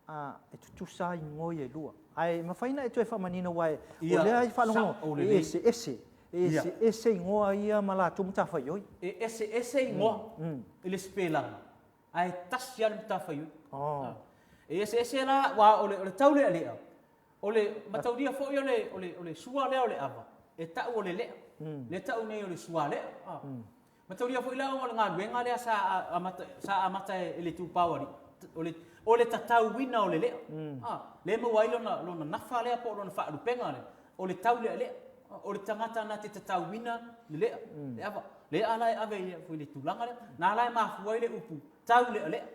a, e tutusa lava igoa ia e lua. Ae mafai ona e toe faamanino aua o lea e faalogologo, e eseese, e eseese igoa ia ma latou matafaioi. E eseese igoa i le sipelaga, ae tasi lava le matafaioi. E eseese la, aua o le taulealea, o le mataulia foi o le sua lea o le ava, e tau o le lea, lea e tau nei o le sualea. Mataulia foi la o le galuega lea sa amata, sa amata e le Itupa o Alii, o le, o le tatauina o le lea. A, lea e maua ai lona, lona nafa lea po o lona faalupega lea, o le taulealea. O le tagata na te tatauina le lea, le ava. Lea la e ave i le tulaga lea. Na la e mafua ai le upu taulealea.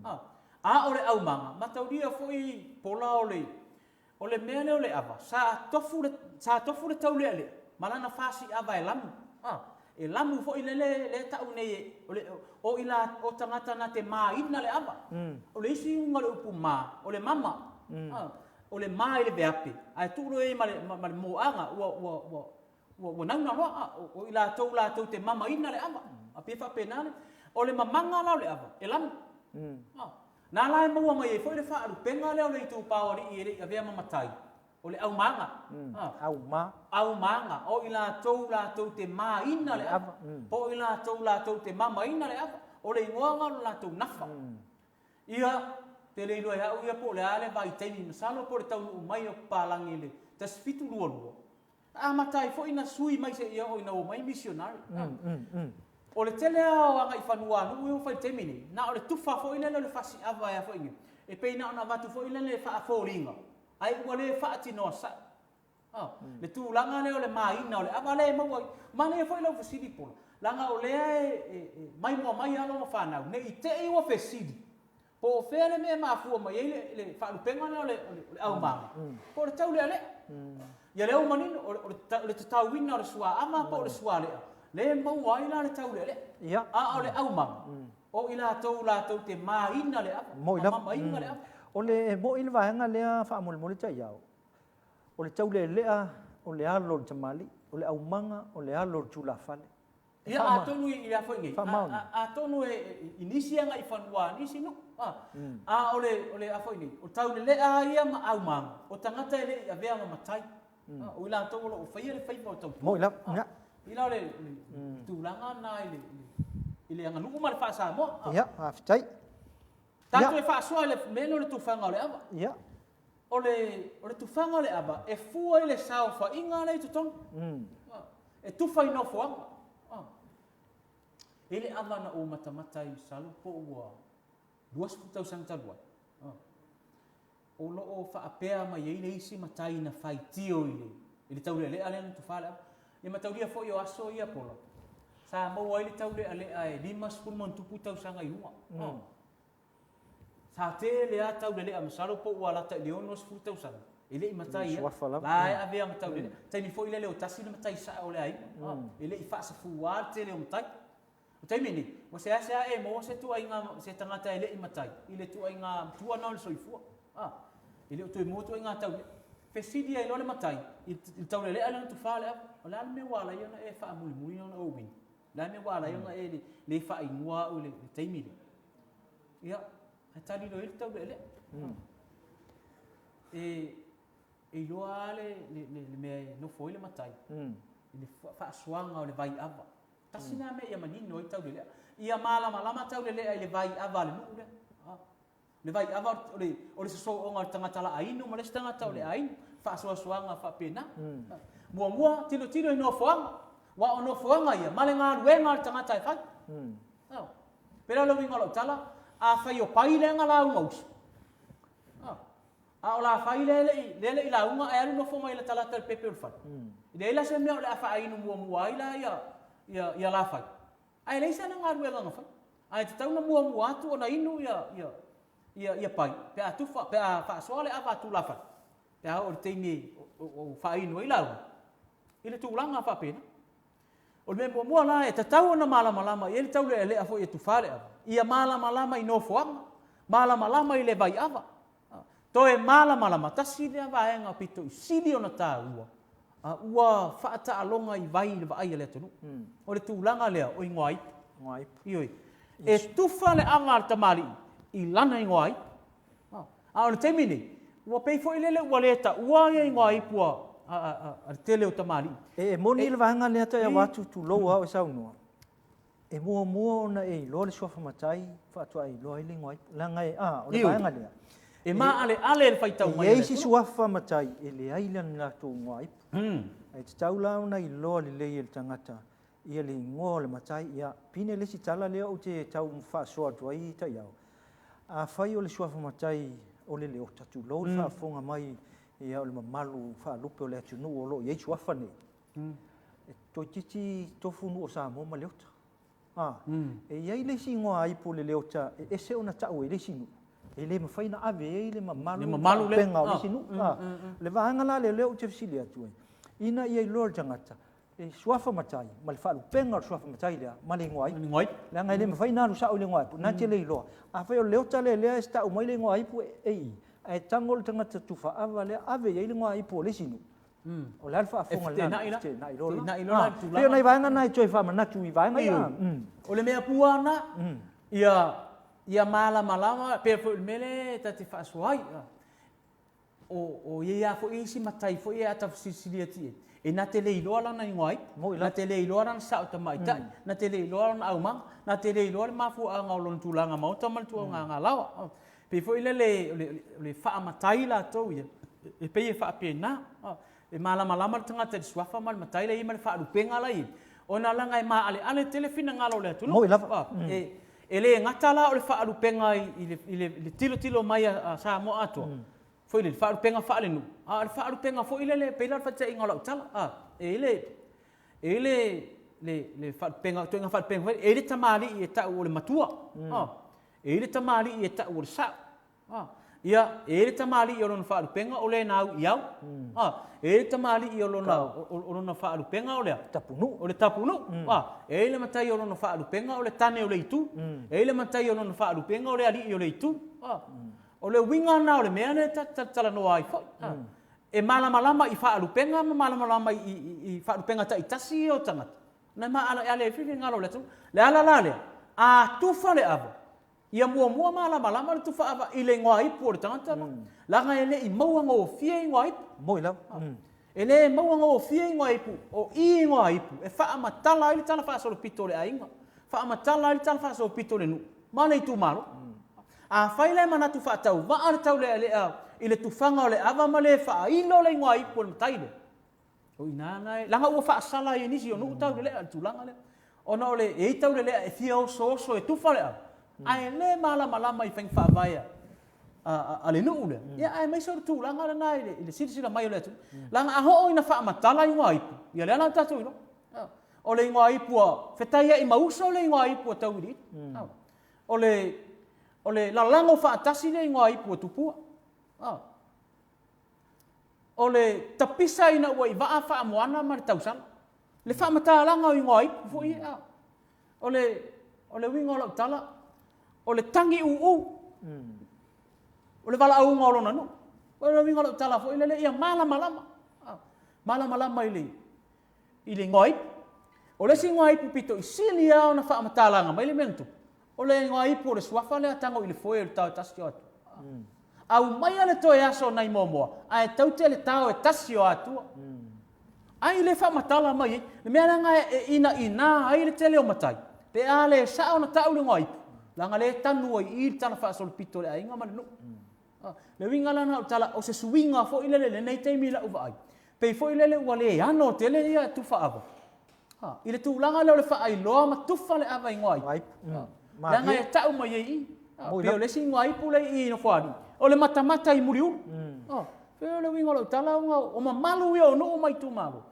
A, a o le aumaga, mataulia foi pola o le, O le mea lea o le ava, sa tofu le, sa tofu le taulealea ma lana fasi ava e lamu. A, e lamu foi lele lea e tau nei e, o le, o i la, o tagata na te māina le ava. O le isi uiga o le upu mā, o le mama. A, o le mā i le veape, ae tuu loa i ai ma le, ma le moaga, ua, ua, ua, ua, ua nauna loa. A, o i latou latou te mamaina le ava. A pei e faapena le, o le mamaga la o le ava, e lamu. A, Na la e maua mai ai foi le faalupega lea o le itupa o alii e le i avea ma matai, o le aumaga. Auma. Aumaga, o i latou latou te māina le ava, po o i latou latou te mamaina le ava, o le igoa lena o le latou nafa. Ia, te le iloa e au ia po o le a le vaitaimi, masalo po o le taunuu mai o papalagi i le 1722, Na amata ai foi na sui mai seia oo ina ua omai misionari. O le tele lava o agaifanua a nuu ia ua fai i le taimi nei, na o le tufa foi lele o le fasi ava e a foi nei, e pei na ona avatu foi lele e faafoliga, ae ua le faatinoa sao. Le tulaga lea o le maina o le ava lea e maua ai. Manaia foi lau fesili Pola, leaga o lea e maimoa mai alo ma fanau, ne i te i ua fesili, Po o fea le mea e mafua mai ai le faalupega lea o le aumaga, po o le taulealea. Ia lea ua manino, o le tatauina o le suaama po o le sualea, lea e maua ai la le taulealea. A o le aumaga, O i latou latou te māina le ava, Mo'i ma lava. mamaina le ava. O le e mo'i le vaega lea faamolemole taiao, o le taulealea o le alo o le tamalii, o le aumaga o le alo o le tulafale. E Ia, faama- atonu i le a foi nei, faamaoni. atonu e i nisi agaifanua a nisi nuu, a, a o le, o le a foi nei, o taulelea ia ma aumaga, o tagata e le i avea ma matai, a, o i latou o lo o faia le faiva o tautua. Mo'i lava, A, ia. i la o le, le tulaga lena i le, i le aganuu ma le faa-Samoa. A. Ia, faafetai. Tatou e faasoa i le mea lea o le tufaga o le ava. Ia. O le, o le tufaga o le ava e fua i le saofaiga lea i totonu. E tufa i nofoaga. E i ai le ava na ou matamata ai masalo po ua 20 tausaga talu ai. O lo o faapea mai ai le isi matai na faitio i le, i le taulealea lea na tufa le ava. Ia mataulia foi o aso ia Pola, sa maua ai le taulealea e 50 ma ona tupu tausaga i luga. Sa tele lava taulelea masalo po ua lata i le 60 tausaga e le i matai ai. Suafa lava. La e avea ma taulelea. Taimi foi lea e le o tasi le matai sao o le aiga. E le i faasafua le tele o matai. O taimi nei, ua seasea e maua se tuaiga se tagata e le i matai i le tuaiga matua lena o le soifua. E le o toe maua tuaiga taulelea. Fesili ai loa le matai i le taulelea lea na tufa le ava, o le a le mea ua ala ai ona e faamulimuli ona ou inu? O le a le mea ua ala ai ona e le faaigoa au i le taimi lea? Ia, ae tali loa i ai le taulealea. E iloa lava le mea e nofo ai le matai i le faasoaga o le vai ava. Tasi lena mea ia manino ai taulelea. Ia malamalama taulelea i le vai ava a le nuu lea. Le vai ava o le sosooga o le tagata laainu ma le isi tagata o le ainu. Faasoasoaga faapena. Muamua, tilotilo i nofoaga. Aua o nofoaga ia ma le galuega a le tagata e fai. Pei la o le uiga o lau tala, afai o Pai lea na lauga uso, a o Lafai lea e le i lauga ae alu nofo mai e latalata i le pepe o le fale, e leai la se mea o le a faainu muamua ai la ia Lafai, ae leai sana galuega na faia. Ae tatau ona muamua atu ona inu ia Pai pe a tufa, pe a faasoa le ava a tulafale, pe a oo i le taimi o faainu ai lauga, i le tulaga faapena. O le mea muamua la e tatau ona malamalama i ai le taulealea foi e tufa le ava, ia malamalama i nofoaga, malamalama i le vai ava. Toe malamalama, tasi lea vaega pito i sili ona taua, ua faataaloga i vai i le vaai a le atunuu. O le tulaga lea o igoa ipu. Igoa ipu. Ioe. E tufa le ava a le tamalii i lana igoa ipu. A o le taimi nei, ua pei foi lele ua le taua ia igoa ipu a le tele o tamalii. E moni le vaega lea taeao atu tulou a o e saunoa, e muamua ona e iloa le suafa matai faatoa e iloa ai le igoa ipu. Leaga e, a, o le vaega lea. E maaleale le faitau mai E i ai isi suafa matai e leai le latou igoa ipu. Ae tatau la ona iloa lelei e le tagata ia le igoa o le matai. Ia, pine le isi tala lea ou te tau faasoa atu ai taiao. Afai o le suafa matai o le Leota, tulou le faafofoga mai ia o le mamalu faalupe o le atunuu o lo o i ai suafa nei, e toeitiiti tofu nuu o Samoa ma Leota. E i ai le isi igoa ipu o le Leota e ese ona tau ai le isi nuu, e le mafai ona ave ai le mamalu faalupega o le isi nuu. Le vaega la lea lea ou te fesili atu ai, ina ia iloa e le tagata le suafa matai ma le faalupega o le suafa matai lea ma le igoa ipu. Leaga e le mafai ona alu sao i le igoa ipu, na te le iloa. Afai o le Leota lea lea e tau mai le igoa ipu e i, ae tago le tagata tufa ava lea ave i ai le igoa ipu o le isi nuu. O le a le faafofoga E feteenai la. Feteenai loa la. Feteenai loa la le tulaga. Pei o nai vaega na e toe faamanatu i vaega ia. O le mea pua lena, ia malamalama, pei foi o le mea lea ta te faasoa ai. O i ai lava foi isi matai foi ia a ta fesilisili atu i ai, e na te le iloa lana igoa ipu, na te le iloa lana sao tamaitai, na te le iloa lona aumaga, na te le iloa le mafuaaga o lona tulaga maota ma le tulaga galaoa. Pei foi lele o le faamatai latou ia, e pei e faapena. E malamalama le tagata i le suafa ma le matai la e i ai ma le faalupega la e i ai, ona leaga e maaleale tele finagalo o le atunuu. Moi lava. E le gata la o le faalupega i le tilotilo mai a Samoa atoa, foi lele, faalupega faalenuu, a o le faalupega foi lele, pei la o le faataitaiga o lau tala, e i ai le faalupega, ituaiga faalupega foi lele, e i ai le tamalii e tau o le matua, e i ai le tamalii e tau o le sao. Ia, e i ai le tamalii o lona faalupega o le na au i au. A, e i ai le tamalii o lona, o lona faalupega o le a? Tapunuu. O le tapunuu. A, e i ai le matai o lona faalupega o le tane o le itu. E i ai le matai o lona faalupega o le alii o le itu. A, o le uiga lena o le mea lea ta te talatalanoa ai foi. A, e malamalama i faalupega ma malamalama i faalupega taitasi ia o tagata, na maaleale ai foi finagalo o le atunuu. O le ala la lea, a tufa le ava, Ia muamua malamalama le tufa ava i le igoa ipu o le tagata la, leaga e le i maua gofie igoa ipu. Moi lava. E le maua gofie igoa ipu, o i igoa ipu e faamatala ai le tala faasolopito o le aiga, faamatala ai le tala faasolopito o le nuu ma le itumalo. Afai la e manatu faatauvaa le taulealea i le tufaga o le ava ma le faailo le igoa ipu o le matai lea, O i ina la e, leaga ua faasala ai e nisi o nuu taulelea le tulaga lea. Ona o le, e i ai taulelea e fia osooso e tufa le ava, ae le malamalama i faiga faavae a le nuu lea, ia aemaise o le tulaga lena i le silasila mai o le atunuu. Leaga a oo ina faamatala igoa ipu, ia lea la ua tatou iloa. O le igoa ipu a Fetaiai ma Uso le igoa ipu a Tauiliili. O le, o le lalago faatasi le igoa ipu a Tupua. O le tapisa ina ua i vaa faamoana ma le tausala. Le faamatalaga o igoa ipu foi ia. O le, o le uiga o lau tala, o le tagi uu, o le valaauga o lona nuu. O le uiga o lau tala foi lele, ia malamalama, malamalama i le, i le igoa ipu. O le isi igoa ipu pito i sili lava ona faamatalaga mai le mea na tupu, o le igoa ipu o le suafa lea a tago i le foe o le tao e tasi o Atua. Aumaia le toe aso nai Moamoa ae taute le tao e tasi o Atua. Ai le faamatala mai ai. Le mea leaga e inaina ai le tele o matai, pe a le sao ona tau le igoa ipu, leaga lea e tanu ai i i le tala faasolopito o le aiga ma le nuu. Le uiga la lena o le tala, o se suiga foi lele i lenei taimi i lau vaai, pei foi lele ua le ano tele ia tufa ava i le tulaga lea o le faailoa ma tufa le ava i igoa ipu. Leaga e tau mai ai i i. Pei o le isi igoa ipu lea i i Nofoalii, o le matamata i Muliulu. Pei o le uiga o lau tala ona o mamalu ia o nuu ma itumalo,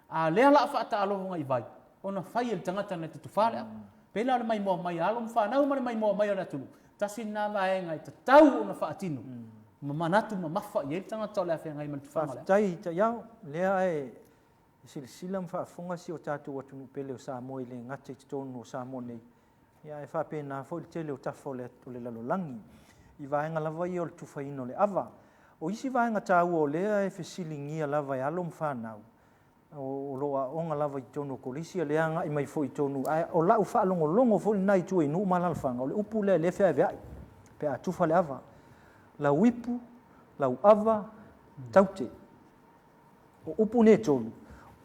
A o lea o le a faataaloga i vai, ona fai e le tagata na te tufa le ava. Pei la o le maimoa mai a alo ma fanau ma le maimoa mai o le atunuu, tasi lena vaega e tatau ona faatino ma manatu mamafa i ai le tagata o le a feagai ma le tufaga o le ava. Faafetai Taiao, lea e silasila ma faafofoga si o tatou atunuu pele o Samoa e le gata i totonu o Samoa nei, Ia, ae faapena foi le tele o tafa o le, o le lalolagi i vaega lava ia o le tufaina o le ava. O isi vaega taua o lea e fesiligia lava e alo ma fanau, o, o lo o aooga lava i totonu o kolisi, ia lea agai mai foi i totonu, ae o lau faalogologo foi lena i tua i nuu ma alaalafaga, o le upu lea lea e feaveai pe a tufa le ava. Lau ipu, lau ava, taute. O upu nei e tolu,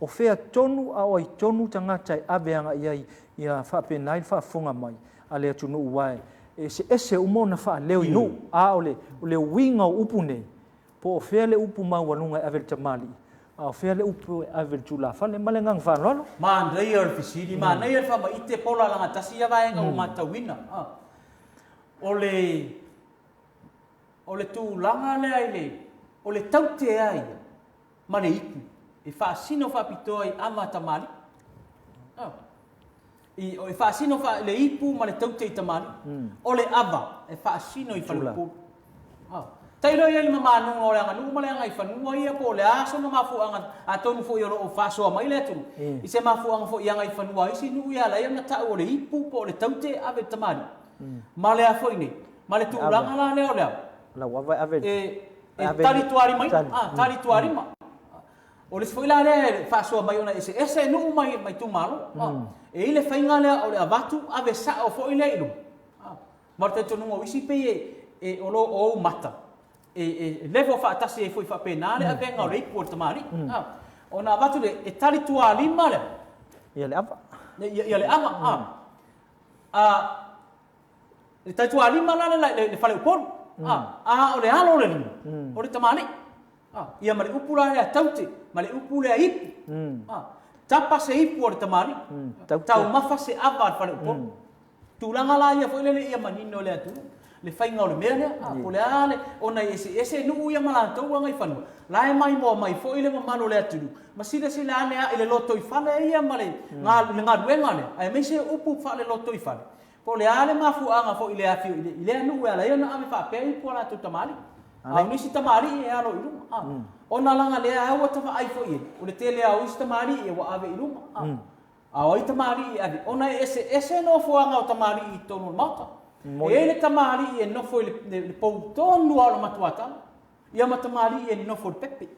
o fea tonu a o ai tonu tagata e ave agai i ai ia faapena ai le faafofoga mai a le atunuu aua e eseese uma ona faaleo i nuu, a o le o le uiga o upu nei, po o fea le upu maualuga e ave i le tamalii, a o fea le upu e ave i le tulafale. Ma le agaga faaaloalo. Manaia o le fesili, manaia le faamaite po o lalagatasi ia vaega ua matauina. O le O le tulaga lea i le, o le taute a ia ma le ipu e faasino faapitoa i ava a tamalii. I, e faasino faa, le ipu ma le taute i tamalii. O le ava e faasino i faleupolu. Tailo i ai le mamanuga o le aganuu ma le agaifanua ia po o le a sona mafuaaga, atonu foi o lo o faasoa mai le atunuu i se mafuaaga foi i agaifanua a isi nuu ia ala ai ona tau o le ipu po o le taute e ave i le tamalii. Ma le a foi nei? Ma le tulaga la lea o le a? Lau ava e ave e tali tualima, a, tali tualima. O le isi foi la lea e faasoa mai ona eseese nuu ma itumalo. E i ai le faiga lea o le avatu ave sao foi lea i luma. Ma o le talitonuga o isi pei e o lo o ou mata e level faatasi ai foi faapena le avega o le ipu o le tamalii. Ona avatu lea e tali tualima lea. Ia le ava. Ia le ava. A, le taitualima la le, le faleupolu, a, a o le alo o le lima, o le tamalii. A, ia ma le upu la lea taute, ma le upu lea ipu. A, tapa se ipu o le tamalii, taumafa se ava a le faleupolu. Tulaga la ia foi lele ia manino le atunuu, le faiga o le mea lea, a, po o le a le, ona e eseese nuu ia ma latou agaifanua, la e maimoa mai foi le mamalu o le atunuu, Ma silasila ane a i le lotoifale ia ma le galuega lea, aemaise o upu faale-lotoifale, po o le a le mafuaaga foi i le afio i lea nuu e ala ai ona ave faapea ipu a latou tamalii. A o nisi tamalii e alo i luma, a. Ona laga lea ua ta vaai foi i ai, o le tele lava o isi tamalii ua ave i luma, a. A o ai tamalii e ave, ona e eseese nofoaga o tamalii i totonu o le Maota. E i ai le tamalii e nofo i le pou tonu lava o le matuatala, ia ma tamalii e nofo i le pepe.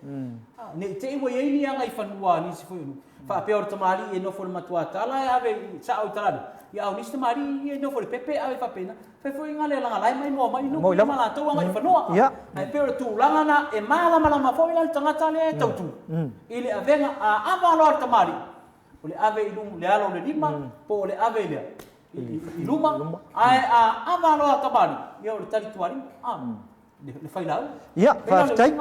Ne i te i ua i ai ni agaifanua a nisi foi o nuu, faapea o le tamalii e nofo i le matuatala e ave sao i talaane, ia a o nisi tamalii ia e nofo i le pepe e ave faapena. Fai foi na le laga lae mai moa mai nuu ia ma latou agaifanua. Ae pei o le tulaga na e malamalama foi la le tagata lea e tautu i le avega a ava loa le tamalii, o le ave i le alo o le lima po o le ave i le i luma, ae a ava loa tamalii, ia o le tali tualima. Le failauga. Ia, faafetai.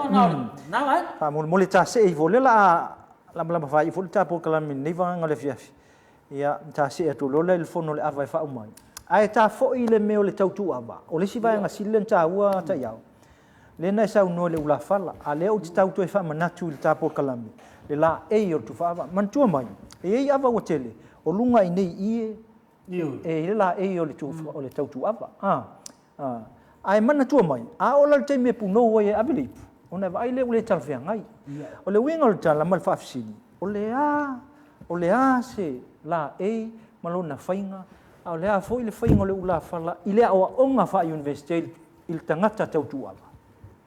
Faamolemole ta see ifo, o lea o le a lamalama faaiu foi le ta polokalame i lenei vaega o le afiafi. Ia, ta see atu loa lea i le fono o le ava e faauma ai. Ae ta foi i le mea o le tautuava, o le isi vaega sili lea ona taua Taiao, lea na e saunoa i le ulafala, a o lea ou te tau toe faamanatu i le ta polokalame, le laei o le tufaava. Manatua mai, e i ai ava ua tele, o luga i inei i i e i ai le laei o le tautuava. Ae manatua mai, a oo la i le taimi e punou ai e ave le ipu, ona e vaai lea ua le talafeagai. O le uiga o le tala ma le faafesili, o le a, o le a se laei ma lona faiga, a o le a foi le faiga o le ulafala i le aoaoga faa-Iunivesite i le tagata tautuava?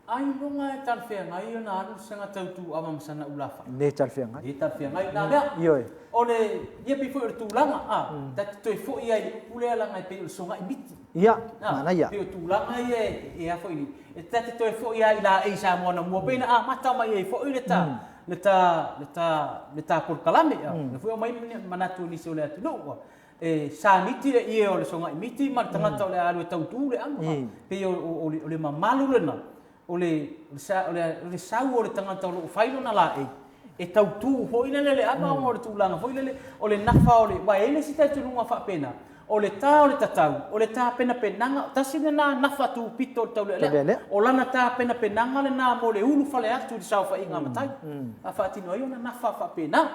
Ailoga e talafeagai ona alu le saga tautuava ma sana ulafala? Le talafeagai. Le talafeagai la lea. Ioe. O le, ia pei foi o le tulaga, a, ta te toe foi lava i le upu lea leaga e pei o le sogai miti. Ia, manaia. Pei o tulaga ia e a foi nei, e ta te toe foi lava i laei Samoa anamua pei na amata mai ai foi le ta, le ta, le ta, le ta polokalame. Lea foi e aumai manatu o nisi o le atunuu. E saniti le ie o le sogai miti ma le tagata o le a alu e tautu le ava. Pei o le mamalu lena, o le sau o le tagata o lo o fai lona laei, e tautu foi lele le ava ona o le tulaga foi lele, o le nafa o le... Aua e i ai le isi talitonuga faapena, o le ta o le tatau, o le tapenapenaga, tasi lena nafa tupito o le taulealea, o lana tapenapenaga lena mo le ulufale atu i le saofaiga a matai, a faatino ai ona nafa faapena.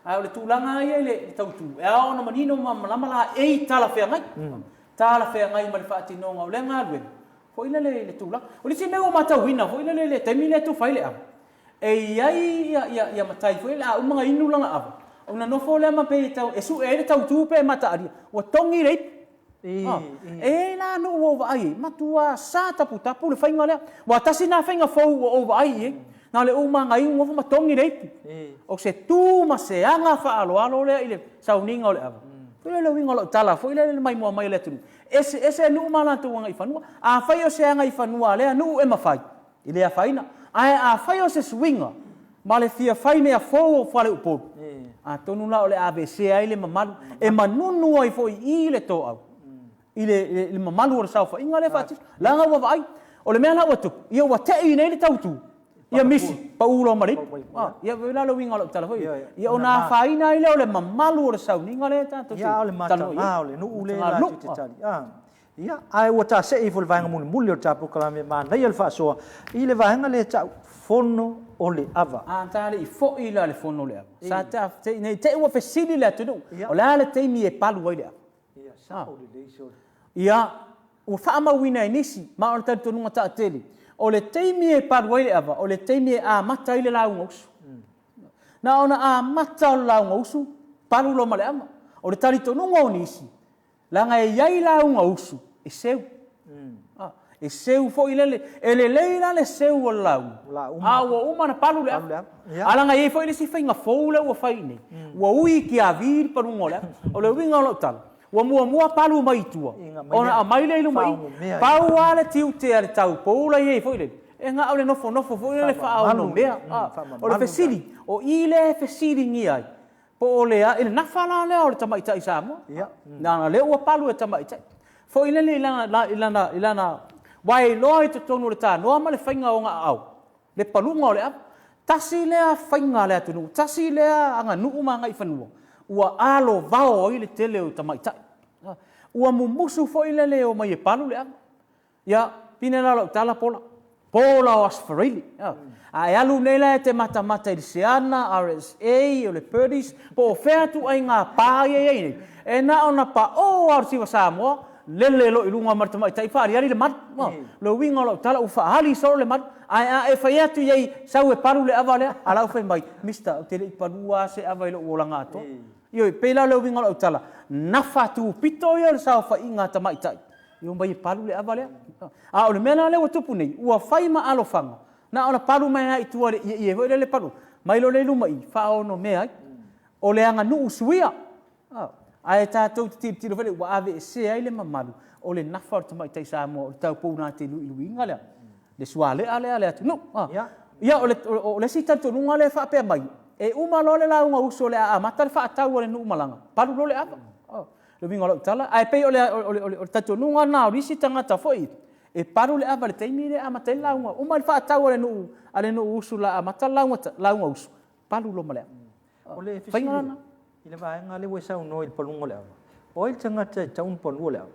Ae o le tulaga lava ia i le tautu, e ao ona manino ma malamalama laei talafeagai, talafeagai ma le faatinoga o lea galuega, foi lele i le tulaga. O le isi mea ua matauina foi lele i le taimi lea e tufa ai le ava, e i ai ia matai foi lele a uma ona inu lana ava, ona nofo lea ma pei e tau e sue ai le tautu pe mataalia, ua togi le ipu. E i ai la nuu ua ou vaai ai, matua sa taputapu le faiga lea. Aua tasi lena faiga fou ua ou vaai i ai, na o le uma lava ona inu nofo ma togi le ipu. O se tu ma se aga faaaloalo lea i le sauniga o le ava. Foi lea o le uiga o lau tala foi lea i le maimoa mai a le atunuu, eseese nuu ma latou agaifanua. Afai o se agaifanua a lea nuu e mafai, e le afaina. Ae afai o se suiga ma le fia fai mea fou o Faleupolu, atonu la o le a aveesea ai le mamalu, e manunu ai foi i i le toau i le mamalu o le saofaiga lea e faatino. Leaga ua vaai, o le mea la ua tupu, ia ua tei nei le tautu, ia misi, pau loa ma le ipu. Ia pei la le uiga o lau tala foi ia, ia ona afaina ai lea o le mamalu o le sauniga lea tatou te talanoa i ai. Ia, o le matagā o le nuu lea latou te tali. Ia, ae ua ta see ifo i le vaega mulimuli o le ta polokalame, manaia le faasoa i le vaega lea e tau, Fono o le Ava. A ta le i foi la i le Fono o le Ava, sa ta, ne i te i ua fesili le atunuu, o le a le taimi e palu ai le ava? Ia, sao lelei se o le. Ia, ua faamauina e nisi, ma o le talitonuga taatele, o le taimi e palu ai le ava, o le taimi e amata ai le lauga usu. Na ona amata o le lauga usu, palu loa ma le ava. O le talitonuga o nisi, Leaga e i ai lauga usu e seu. E seu foi lele, e lelei la le seu o le lauga, a ua uma ona palu le ava. Ae leaga e i ai foi le isi faiga fou lea ua fai i inei, ua ui i tiavi le paluga o le ava. O le uiga o lau tala, ua muamua palu mai i tua, ona aumai lea i luma i i. Pau lava le tiute a le taupou la i ai foi lele, e na o le nofonofo foi lele faaonomea. O le fesili, o i lea e fesiligia ai, Po o le a, i le nafa la lea o le tamaitai Samoa. Ia. Leaga o lea ua palu e tamaitai. Foi lele i lana, i lana, i lana, aua e iloa i totonu o le tanoa ma le faiga o ona aao, le paluga o le ava. Tasi lea faiga a le atunuu, tasi lea aganuu ma agaifanua ua alovao ai le tele o tamaitai. Ua mumusu foi lele e omai e palu le ava. Ia, pine la lau tala Pola. Pola o Aso Faraile. A e alu nei la e te matamata i le Seana, RSA, o le Purdy's, po o fea ituaiga pa ia e i ai nei, e na ona paʻō lava o le siva Samoa, Lele loa i luga ma le tamaitai faaaliali le malu. O le uiga o lau tala, ua faaali solo le malu. Ae a e fai atu i ai, sau e palu le ava lea, a la ua fai mai, Mister, ou te le i palua lava se ava i lou olaga atoa. Ioe, pei la o le uiga o lau tala, nafa tupito ia o le saofaiga a tamaitai e omai e palu le ava lea. A o le mea la lea ua tupu nei, ua fai ma alofaga, na ona palu mai lava i tua i le ieie foi lele palu, mai loa lea i luma i i, faaonomea ai. O le aganuu suia. Ae tatou te tilotilo foi lea ua aveesea ai le mamalu o le nafa o le tamaitai Samoa o le taupou na te luiluiina le sualea lea a le atunuu. Ia, o le isi talitonuga lea e faapea mai, e uma loa le lauga uso o le a amata le faatau a le nuu malaga, palu loa le ava. O le uiga o lau tala, ae pei o le talitonuga lena o nisi tagata foi, e palu le ava i le taimi lea e amata ai le lauga. Uma le faatau a le nuu usu o le a amata le lauga usu, palu loa ma le ava. O le fesili i le vaega lea ua e saunoa i le paluga o le ava, o ai le tagata e tatau ona palua le ava?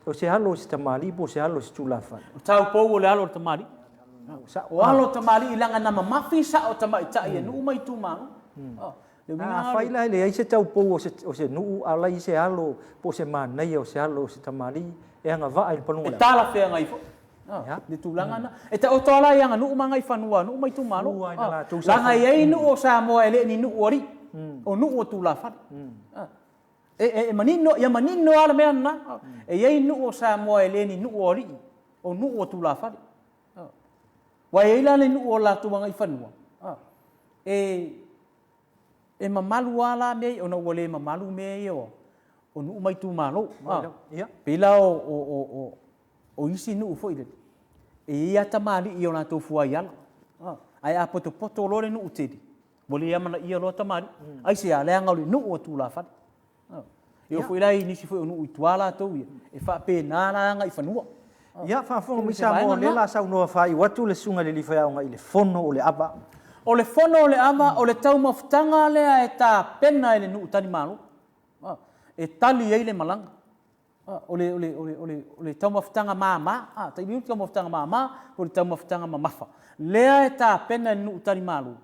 O se alo o se tamalii po o se alo o se tulafale? O taupou o le alo o le tamalii. O alo o tamalii leaga na mamafi sao tamaitai e nuu ma itumalo. Afai la e leai se taupou o se nuu a o la e i ai se alo po o se manaia o se alo o se tamalii e agavaa i le paluga o le ava? E talafeagai foi le tulaga lena. E taoto lava la i aganuu ma agaifanua a nuu ma itumalo. Leaga e i ai nuu o Samoa e le o ni nuu o alii, o nuu o tulafale. E manino, ia manino lava le mea lena. E i ai nuu o Samoa e le ni nuu o alii, o nuu o tulafale. Aua e i ai la le nuu o latou agaifanua, e mamalu lava la mea ia, ona ua le mamalu mea ia o nuu ma itumalo. Pei la o isi nuu foi lele, e i ai lava tamalii i o latou fuaiala, ae a potopoto loa le nuu tele, ua le amanaia loa tamalii. Aisea? Leaga o le nuu o tulafale. E oo foi la i nisi foi o nuu i tua latou ia, e faapena la agaifanua. Ia, faafofoga mai Samoa, o lea o le a saunoa faaiu atu le Susuga i le Alii Faiaoga i le Fono o le Ava. O le Fono o le Ava, o le taumafataga lea e tapena e le nuu talimalo e tali ai le malaga. O le, o le, o le, o le, o le taumafataga mama, taimi le taumafataga mama po o le taumafataga mamafa, lea e tapena e le nuu talimalo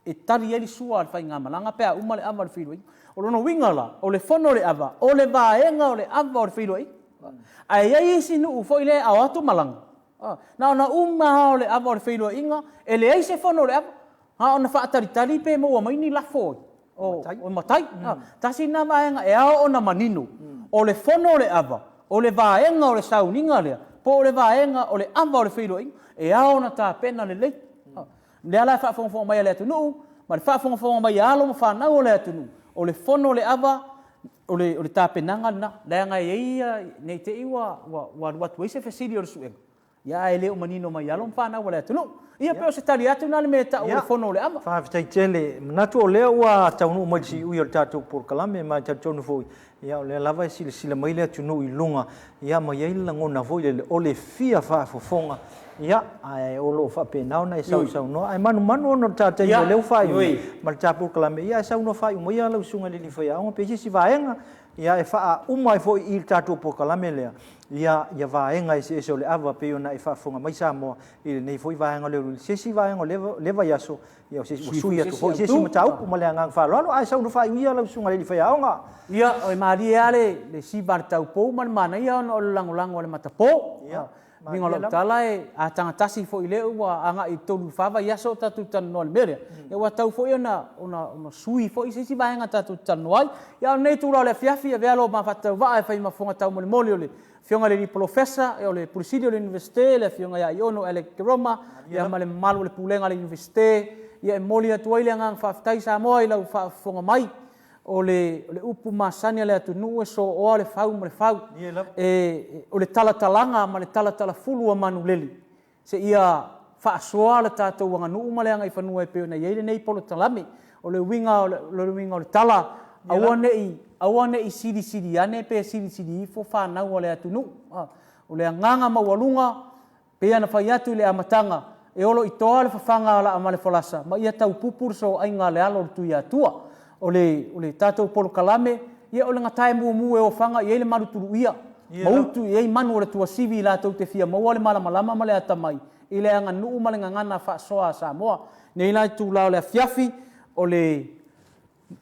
e tali ai le sua a le faigamalaga pe a uma le ava o le feiloaiga. O lona uiga la, o le fono o le ava, o le vaega o le ava o le feiloaiga. Ae i ai isi nuu foi lea e ao atu malaga, na ona uma lava o le ava o le feiloaiga, e leai se fono o le ava, na ona faatalitali pe maua mai ni lafo o matai. Tasi lena vaega e ao ona manino, o le fono o le ava, o le vaega o le sauniga lea, po o le vaega o le ava o le feiloaiga, e ao ona tapena lelei. O lea la e faafogafoga mai a le atunuu, ma le faafogafoga mai a alo ma fanau o le atunuu, o le fono o le ava, o le tapenaga lena, leaga e i ai, ne i te i ua alu atu ai se fesili o le suega, ia ae le o manino mai i alo ma fanau a le atunuu. Ia pei o se tali atu lena i le mea e tau o le fono o le ava. Faafetai tele. E manatu o lea ua taunuu mai i le siui o le tatou polokalame ma e talitonu foi, ia o lea lava e silasila mai le atunuu i luga, ia ma i ai le lagona foi lele o le fia faafofoga, ia ae o lo o faapena ona e sausaunoa. Ae manumanu ona o le ta taimi o lea ua faaiu ma le ta polokalame, ia ae saunoa faaiu maia lau Susuga i le Alii Faiaoga pe i ai se isi vaega ia e faauma ai foi i le tatou polokalame lea, ia ia vaega eseese o le ava pei ona e faafofoga mai Samoa i lenei foi vaega o le uluuli. Se isi vaega o lea vaiaso, ia o se isi ua sui atu foi i se isi mataupu ma le agaga faaaloalo. Ae saunoa faaiu ia lau Susuga i le Alii Faiaoga. Ia, e malie lava le siva a le taupou ma le manaia ona o le lagolago a le matapo. Ia, Uiga o lau tala e a tagatasi foi lea ua agai i le 3 i le 4 vaiaso o tatou talanoa i le mea lea, ia ua tatau foi ona sui foi se isi vaega tatou te talanoa ai. Ia a o lenei itula o le afiafi, avea lo ma faatauvaa e fai ma fofoga taumolimoli o le Afioga i le Alii Polofesa, o le Pule Sili o le Iunivesite, le Afioga ia Aiono Alec Keroma, ia ma le mamalu o le Pulega a le Iunivesite. Ia e momoli atu ai le agaga faafetai Samoa i lau faafofoga mai. O le upu masani a le atunuu e sooa le fau ma le fau. E, o le talatalaga ma le talatalafulu a manulele seia faasoa le tatou aganuu ma le agaifanua e pei ona i ai lenei polokalame. O le uiga o le uiga o le tala, aua ne i, aua ne i silisili ane pe silisili ifo fanau a le atunuu. O le agaga maualuga Pei ona fai atu i le amataga, e olo i toa le fafaga a Laamalefolasa ma ia taupupu le soaiga a le alo o le Tuiatua. O le, o le tatou polokalame, ia o le gatae mumu e ofaga i ai le malutuluia, ma utu i ai manu o le tuasivi latou te fia maua le malamalama ma le atamai i le aganuu ma le gagana faasoa a Samoa. Nei la itula o le afiafi, o le.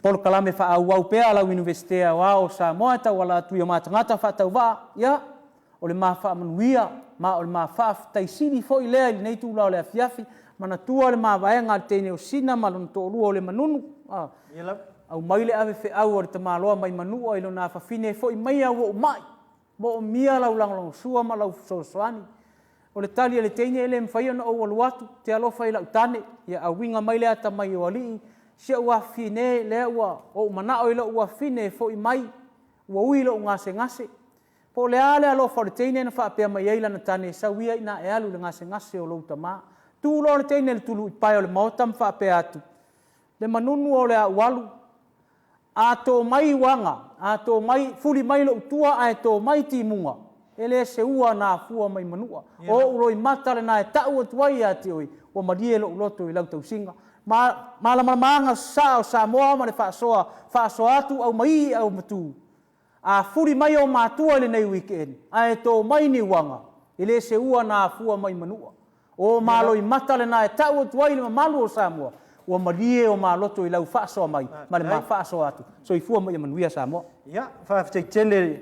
Polokalame faaauau pea a lau Iunivesite Aoao o Samoa e tauala atu i o ma tagata faatauvaa, ia, o le ma faamanuia ma o le ma faafetai sili foi lea i lenei itula o le afiafi, manatua le mavaega a le teine o Sina ma lona toalua o Lemanunu, a, aumai le ave feau a le tamaloa mai Manua i lona afafine e foi maia ua ou mai, moomia lau lagolagosua ma lau fesoasoani. O le tali a le teine, E le mafai ona ou alu atu, ou te alofa i lau tane. Ia auiga mai le atamai o alii, si ou afafine, lea ua ou manao i lou afafine e foi mai, ua ui i lou gasegase. Po o le a le alofa o le teine na faapea mai ai lana tane, sau ia ina e alu i le gasegase o lou tama. Tu loa le teine i le tuluipae o le maota ma faapea atu, Lemanunu o le a ou alu, A to mai uaga, a to mai, fuli mai lou tua ae to mai timuga, e le se ua na afua mai Manua. O ou loimata lena e tau atu ai ia te oe, ua malie lou loto i lau tausiga. Ma, malamalamaaga sasaa o Samoa ma le faasoa, faasoa atu aumaii aumatu. A fuli mai o matua i lenei weekend, ae to mai ni uaga, e le se ua na afua mai Manua. O ma loimata lena e tau atu ai i le mamalu o Samoa, ua malie o ma loto i lau faasoa mai ma le ma faasoa atu. Soifua ma ia manuia Samoa. Ia, faafetai tele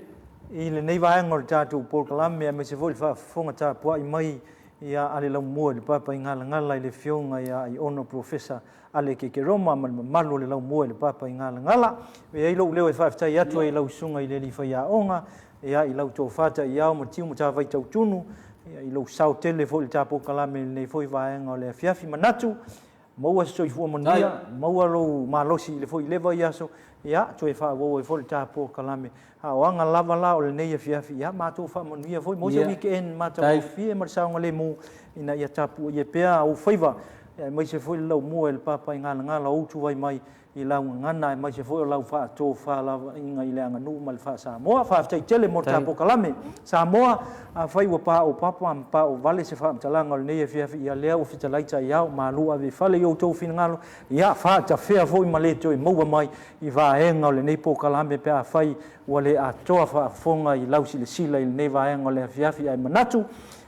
i lenei vaega o le tatou polokalame aemaise foi le faafofoga tapuai mai ia a le laumua i le Papaigalagala i le Afioga ia Aiono Polofesa Aleke Keroma ma le mamalu o le laumua i le Papaigalagala. E i ai lou leo e faafetai atu ai i lau Susuga i le Alii Faiaoga, ia, i lau tofa taiao ma tiu matavai tautunu, ia, i lou sao tele foi i le ta polokalame i lenei foi vaega o le afiafi. Manatu, maua se soifua manuia, maua lou malosi i le foi i le vaiaso, ia, toe faaauau ai foi le ta polokalame. A o aga lava la o lenei afiafi, ia, matou faamanuia foi, maua se weekend matagofie ma le saogalemu ina ia tapuaia pea ou faiva, aemaise foi le laumua i le papaigalagala o ou tuvai mai i lau gagana aemaise foi o lau faatofalaiga i le aganuu ma le faa-Samoa. Faafetai tele mo le ta polokalame. Samoa, afai ua paopapa ma paovale se faamatalaga o lenei afiafi, ia lea ua fetalai taiao, malu ave i fale i outou finagalo, ia faatafea foi ma le toe maua mai i vaega o lenei polokalame pe afai ua le atoa faafofoga i lau silasila i lenei vaega o le afiafi. Ae manatu,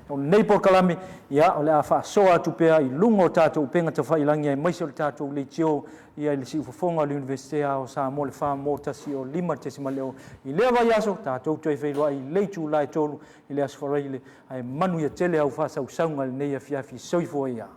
o lenei polokalame, ia, o le a faasoa atu pea i luga o tatou upega tafailagi aemaise o le tatou leitio ia i le siufofoga o le Iunivesite o Samoa le 4.105.0 i lea vaiaso, tatou toe feiloai i le itula e 3 i le Aso Faraile, ae manuia tele au faasausauga i lenei afiafi. Soifua ia.